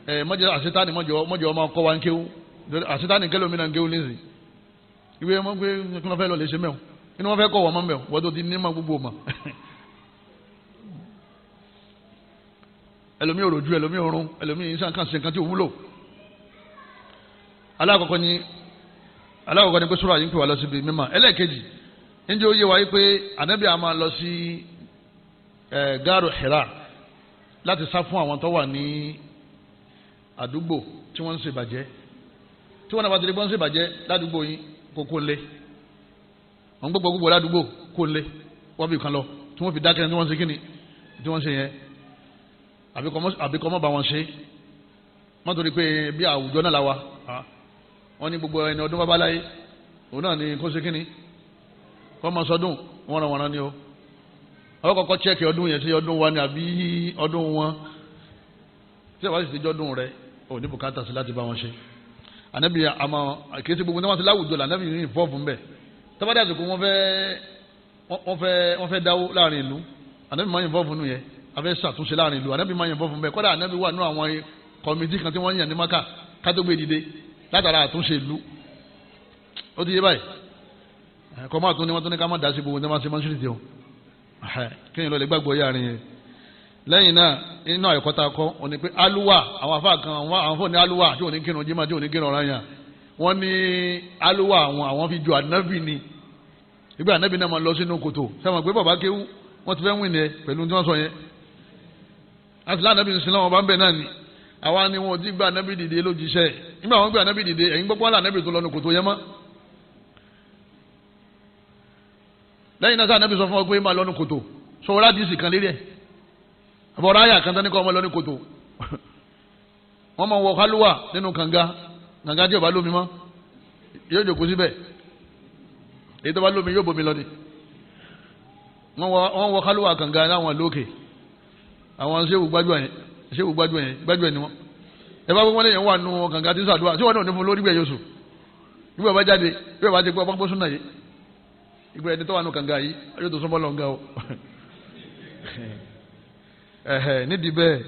Ẹ mọ́jọ àṣetánì mọ́jọ ọmọ kọ́ wa ń kéwú. Àṣetánì kẹlòmí náà ń kéwú nísìn. Ìwé wọn pé kí wọ́n fẹ́ lọ lè ṣe mẹ́wọ̀n. Inú wọn fẹ́ kọ́ wọ́n mọ́ mẹ́wọ̀n. Wọ́n tó ti ní ma gbogbo ma. Ẹlòmí òròjú, ẹlòmí òrùn, ẹlòmí ìsàn kan ṣe nǹkan tí ò wúlò. Alákọ̀ọ́kọ́ ni pé sura yìí ń pè wá lọ síbi mímọ́. Ẹlẹ́ẹ̀kejì, ǹjẹ́ ó yé wa yìí pé ànábì a máa lọ sí gáàrú Hira láti sá fún àwọn tó wà ní àdúgbò tí wọ́n ń ṣe ìbàjẹ́. Tí wọ́n náà bá ti rí bọ́n ń ṣe ìbàjẹ́ ládùúgbò yín, kó lé. Wọ́n gbogbo gbogbo ládùúgbò kó lé. Wọ́n fi kan lọ tí wọ́n fi dákẹ́ tí wọ́n ṣe kíni tí wọ́n ṣe yẹn. Àbíkọ́ mọ́ bá wọn ṣe. Wọ́n torí pé bí àwùjọ náà la wa. Wọ́n ní gbogbo ẹni ọdún bábá láyé òun náà ni kó ṣe kíni kọ́ máa sọdún wọ́n ràn wọ́n rán ni o. Àwọn kọ́kọ́ chẹ́ẹ̀kì ọdún yẹn sí ọdún wa ni àbí ọdún wọn. Tí a bá sì ti jọ́dún rẹ ò ní bùkátà sí láti bá wọn ṣe. Ànábì àmọ́ kì í ṣe gbogbo ní wọ́n ti láwùjọ là ànábì ní ìfọ́ọ̀fù ń bẹ̀. Tọ́bádé àsìkò wọ́n fẹ́ dáwó láàrin ìlú. Ànábì máa ń ìfọ́ọ̀fù nù yẹn. A fẹ́ ṣàtúnṣe láàrin ìlú. Ànábì máa ń ìfọ́ọ̀fù ń bẹ̀. Kọ́dà ànábì wà nú àwọn kọ̀mìtì kan tí wọ́n yàn ní Mákà kátó gbé dìde látara àtúnṣe ìlú. Ó ti yé báyìí. Kọ́ máa tún ní wọ́n tún ní ká má dá sí gbogbo ní wọ́n ṣe mọ́ṣúrìtì o. Kéèyàn lọ lè gbàgbọ́ yára yẹn. Lẹ́yìn náà inú àyọ̀kọ́ ta kọ́ ò ní pé aluwa àwọn afá kan àwọn fóònù aluwa tí ò ní kírun jimá tí ò ní kírun ọ̀ràn yàn. Wọ́n ní aluwa àwọn fi ju ànábì ni. Ìgbà ànábì náà máa lọ sínú kòtò. Sẹ́wọ̀n pé bàbá kéwú wọ́n ti fẹ́ wìn ní ẹ pẹ̀lú tí wọ́n sọ yẹn. Àti lánàbì ń sin láwọn bá ń bẹ̀ náà ni. Àwa ni wọn ò ti gba ànábì dìde lójíṣẹ́. Nígbà wọn gba ànábì dìde ẹ̀yin gbọ́pọ́ ànábì tó lọ ní kòtò yẹn mọ́. Lẹ́yìn náà sáà ànábì sọ fún ọ pé máa lọ ní kòtò. Sọ wọ́n láti ìsìn kan lérí ẹ̀. Àbọ̀rọ̀ àyà kan tán ní kọ́ ọmọ lọ ní kòtò. Wọ́n máa wọ kálúwà nínú kànga. Kànga tí ò bá lómi mọ́ yóò jòkó síbẹ̀. Èyí tó bá lómi yóò bomi lọ ni. Wọ́n wọ kálúwà kànga láwọn lókè. Àwọn ṣéwù gbájú ẹ̀ ṣéwù gbájú ẹ̀ gbájú ẹ̀ ni wọ́n. Ẹ bá wọ́n lẹ́yìn wà nù kànga tí ń sàdúrà tí wọ́n náà ní fún lórí gbẹ̀ yóò sùn. Nígbà bá jáde bí wọ́n bá ti gbọ́ pápó súnà yìí. Ìgbà ẹni tó wà nù kànga yìí yóò tó súnmọ́ lọ́nga o. Ẹ̀hẹ̀ nídìí bẹ́ẹ̀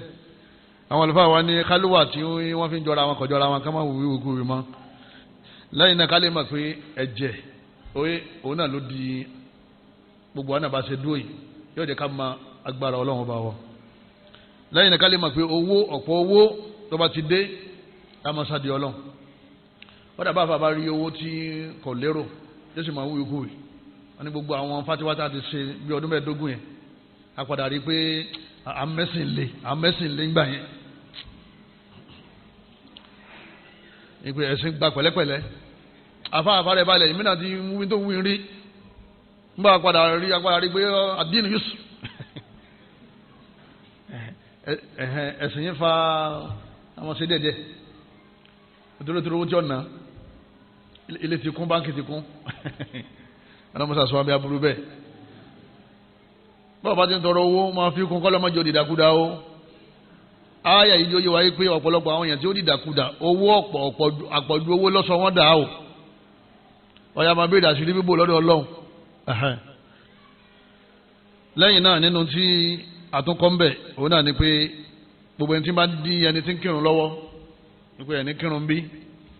àwọn àlùfáà wa ní kálúwà tí wọ́n fi ń jọra wọn kọjọra wọn ká má wù wíwú kúrú mọ́. Lẹ́yìn náà ká lè mọ̀ pé ẹ̀jẹ̀ oye òun náà ló di gbogbo àwọn àbáṣe dúró yìí yóò jẹ́ ká mọ agbára Ọlọ́run bá wọ. Lẹ́yìn náà ká lè mọ̀ pé owó ọ̀pọ̀ owó tó bá ti dé ká máa sáde Ọlọ́run. Wọ́n dàbá àfàbá rí owó tí kò lérò yóò sì máa wúwo kúrú. Wọ́n ní gbogbo àwọn fatiwata ti ṣe bí ọdún mẹ́ẹ̀ẹ́dógún yẹn a padà rí i pé àmẹ́sìn lé ńgbà yẹn. Ìpè ẹ̀sìn gba pẹ̀lẹ́pẹ̀lẹ́. Afá rẹ̀ balẹ̀ ìmí náà ti wí tó wí rí. Ńgbà padà rí agbára rí pé àdínì Yusuf. Ẹ̀sìn yẹn fa àwọn ṣe díẹ̀díẹ̀. Nítorí owó tí ọ̀nà ilé ti kún báńkì ti kún. Ọlọ́mọṣà sọ abẹ́ aburú bẹ́ẹ̀. Báwo bá ti ń tọrọ owó máa fi kún kọ́lọ́mọ́jọ dìdàkudà o. Àyà yìí yóò wáyé pé ọ̀pọ̀lọpọ̀ àwọn èèyàn tí ó dìdàkudà owó ọ̀pọ̀ àpọ̀jù owó lọ́sọ wọn dà o. Ọ̀yà máa béèrè àṣírí bíbò lọ́dọ̀ Ọlọ́run. Lẹ́yìn náà nínú tí àtúnkọ́ ń bẹ̀ òun náà ni pé gbogbo ẹni tí bá di ẹni tí ń kírun lọ́wọ́ wípé ẹni kírun bí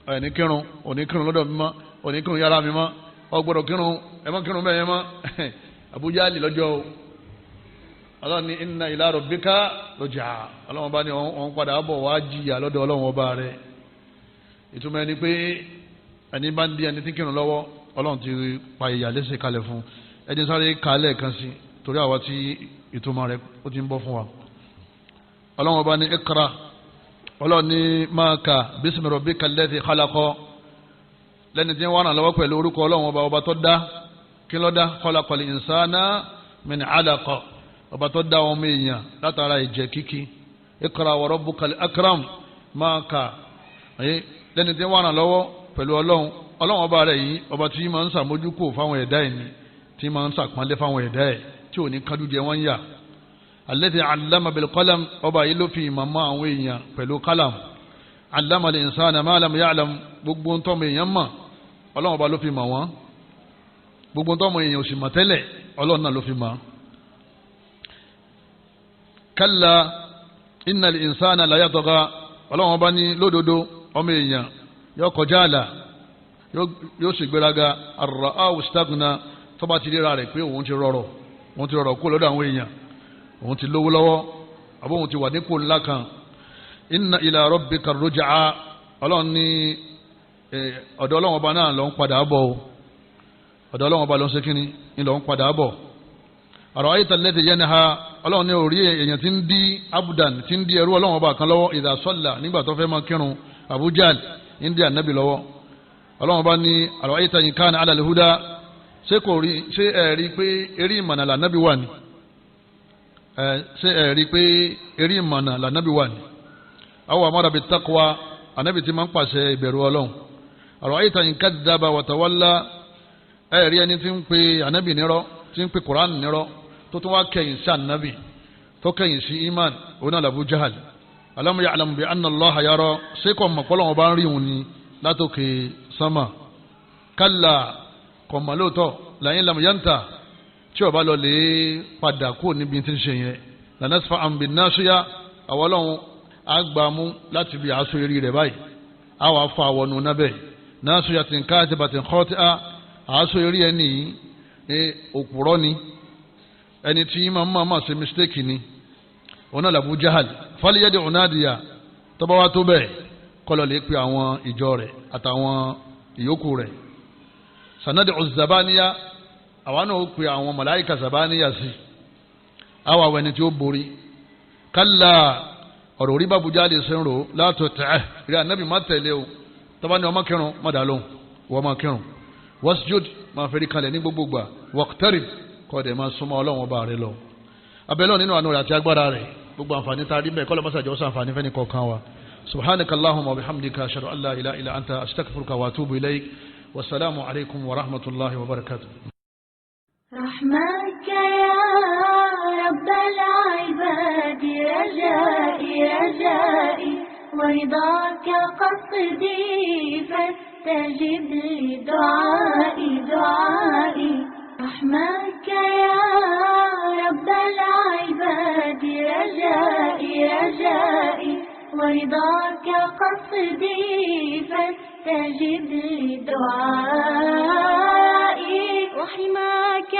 ẹni kírun òní kírun lọ́dọ̀ mi mọ́ òní kírun yàrá mi mọ́ ọ gbọ́dọ̀ kírun ẹ má kírun bẹ́ẹ̀ yẹn mọ́. Àbújá lè lọ́jọ́ o. Ọlọ́run ní inna ila rabbika ruj'a. Ọlọ́run bá ní òun padà bọ̀ wá jìyà lọ́dọ̀ Ọlọ́run ọba rẹ̀. Ìtumọ̀ ẹni pé ẹni bá ń di ẹni tí ń kírun lọ́wọ́ Ọlọ́run ti pa ìyà lẹ́sẹ̀ kalẹ̀ fún ẹni sáré kalẹ̀ kan sí torí àwa tí ìtumọ̀ rẹ̀ ó ti ń bọ́ fún wa. Ọlọ́run ọba ní iqra. Ọlọ́run ní máa kà bismi rabbika alladhi khalaqa. Lẹ́ni tí wọ́n ràn lọ́wọ́ pẹ̀lú orúkọ Ọlọ́run ọba ọba tó dá kí ló dá khalaqal insana min alaqa. Ọba tó dá ọmọ èèyàn látara ìjẹ kíkí. Iqra wa rabbukal akram. Máa kà lẹ́ni tí wọ́n ràn lọ́wọ́ pẹ̀lú Ọlọ́run. Ọlọ́run ọba rẹ̀ yìí ọba tí máa ń sàmójúkò fáwọn ẹ̀dá ẹ̀ ni tí máa ń sàpọ́nlé fáwọn ẹ̀dá ẹ̀ tí ò ní kájú jẹ wọ́n yà. Alladhi allama bil qalam. Ọba yìí ló fi ìmọ̀ mọ́ àwọn èèyàn pẹ̀lú kálàm. Allama al insana ma lam ya'lam. Gbogbo ntọ́mọ èèyàn mọ̀ Ọlọ́run ọba ló fi mọ̀ wọ́n. Gbogbo ntọ́mọ èèyàn ò sì mọ̀ tẹ́lẹ̀ Ọlọ́run náà ló fi mọ̀. Kalla Innal insana la yatgha, ọlọ́run ọba ní lódodo ọmọ èèyàn yóò kọjá àlà, yóò sì gbéraga. Ar-ra'ahu istaghna, tó bá ti ríra rẹ̀ pé òun ti rọrọ̀, òun ti rọrọ̀ kó lọ́dọ̀ àwọn èèyàn, òun ti lówó lọ́wọ́, àbó òun ti wà nípò ńlá kan. Inna ila rabbika ruj'a, ọlọ́run ní ọ̀dọ̀ ọlọ́run ọba náà ló ń padà bọ̀ o, ọ̀dọ̀ ọlọ́run ọba ló ń ṣe kínní ni ló ń padà bọ̀. Ara'ayta alladhi yanha, ọlọ́run ní orí èèyàn tí ń dí abudan, tí ń dí ẹrú ọlọ́run ọba kan lọ́wọ́, idha salla, nígbà tó fẹ́ máa kírun, Abu Jahl ń dí ànábì lọ́wọ́. Ọlọ́run ọba ní ara'ayta in kana ala al-huda, ṣé kò rí, ṣé ẹ rí pé eré ìmọ̀nà lànábì wà ní? Ṣé ẹ rí pé eré ìmọ̀nà lànábì wà ní? Aw amara bit-taqwa, ànábì tí máa ń pàṣẹ ìbẹ̀rù ọlọ́run. Ara'ayta in kadhaba wa tawalla, ẹ rí ẹni tí ń pe ànábì nírọ́, tí ń pe Qur'an nírọ́, tó tún wá kẹ̀yìn sí ànábì, tó kẹ̀yìn sí iman, òun náà l'Abu Jahal. Alam ya'lam bi anna Allaha yara, ṣé kò mọ̀ pọ́lọ́wọ́n bá ń rí òun ni látòkè sánmà? Kalla, kò mọ̀ lóòótọ́, la'in lam yanta, tí ó bá lọ lè padà kúrò níbi tí ń ṣe yẹn, lanasfa'an bin-nasiya, àwọn ọlọ́run á gbà mú láti bí aṣọ eré rẹ̀ báyìí, á wàá fa àwọn ọ̀nà nábẹ̀, nasiyatin katibatin khati'a, aṣọ eré ẹni òpùrọ́ ni, ẹni tí máa máa máa ṣe mistake ni, òun náà l'Abu Jahal. Falyad'u nadiya, tọ́ba wa tó bẹ́ẹ̀ kọ́lọ̀ lè pe àwọn ìjọ rẹ̀ àtàwọn ìyókù rẹ̀. Sanad'u zabaniya, àwọn náà ó pe àwọn màláìka zabaniya sí, àwọn àwọn ẹni tí ó borí. Kalla, ọ̀rọ̀ orí bá Abu Jahal ṣe ń rò, la tuti'hu, rí ànábì má tẹ̀lé o, tọ́ba ni ọmọ kírun má dà lóhùn, wọ́n má kírun. Wasjud, máa fẹ́rí kalẹ̀ ní gbogbo gbà, waqtarib, kọ́ dẹ̀ máa súnmọ́ ọlọ́run ọba rẹ lọ. Abẹ́lẹ́ nínú àánú rẹ̀ àti agbára rẹ̀, gbogbo àǹfààní tá a rí bẹ́ẹ̀ kọ́lọ́ mọ́sàájọ́ sàǹfààní fẹ́ni kọ̀ọ̀kan wa. Subhanaka Allahumma wa bihamdika, ashhadu an la ilaha illa anta, astaghfiruka wa atubu ilayk. Wasalaamu alaykum wa rahmatulahi wa barakatuh. رحمك يا رب العباد رجائي رجائي، ورضاك قصدي فاستجب لدعائي دعائي. رحمك يا رب العباد رجائي رجائي، ورضاك قصدي فاستجب لدعائي. وحماك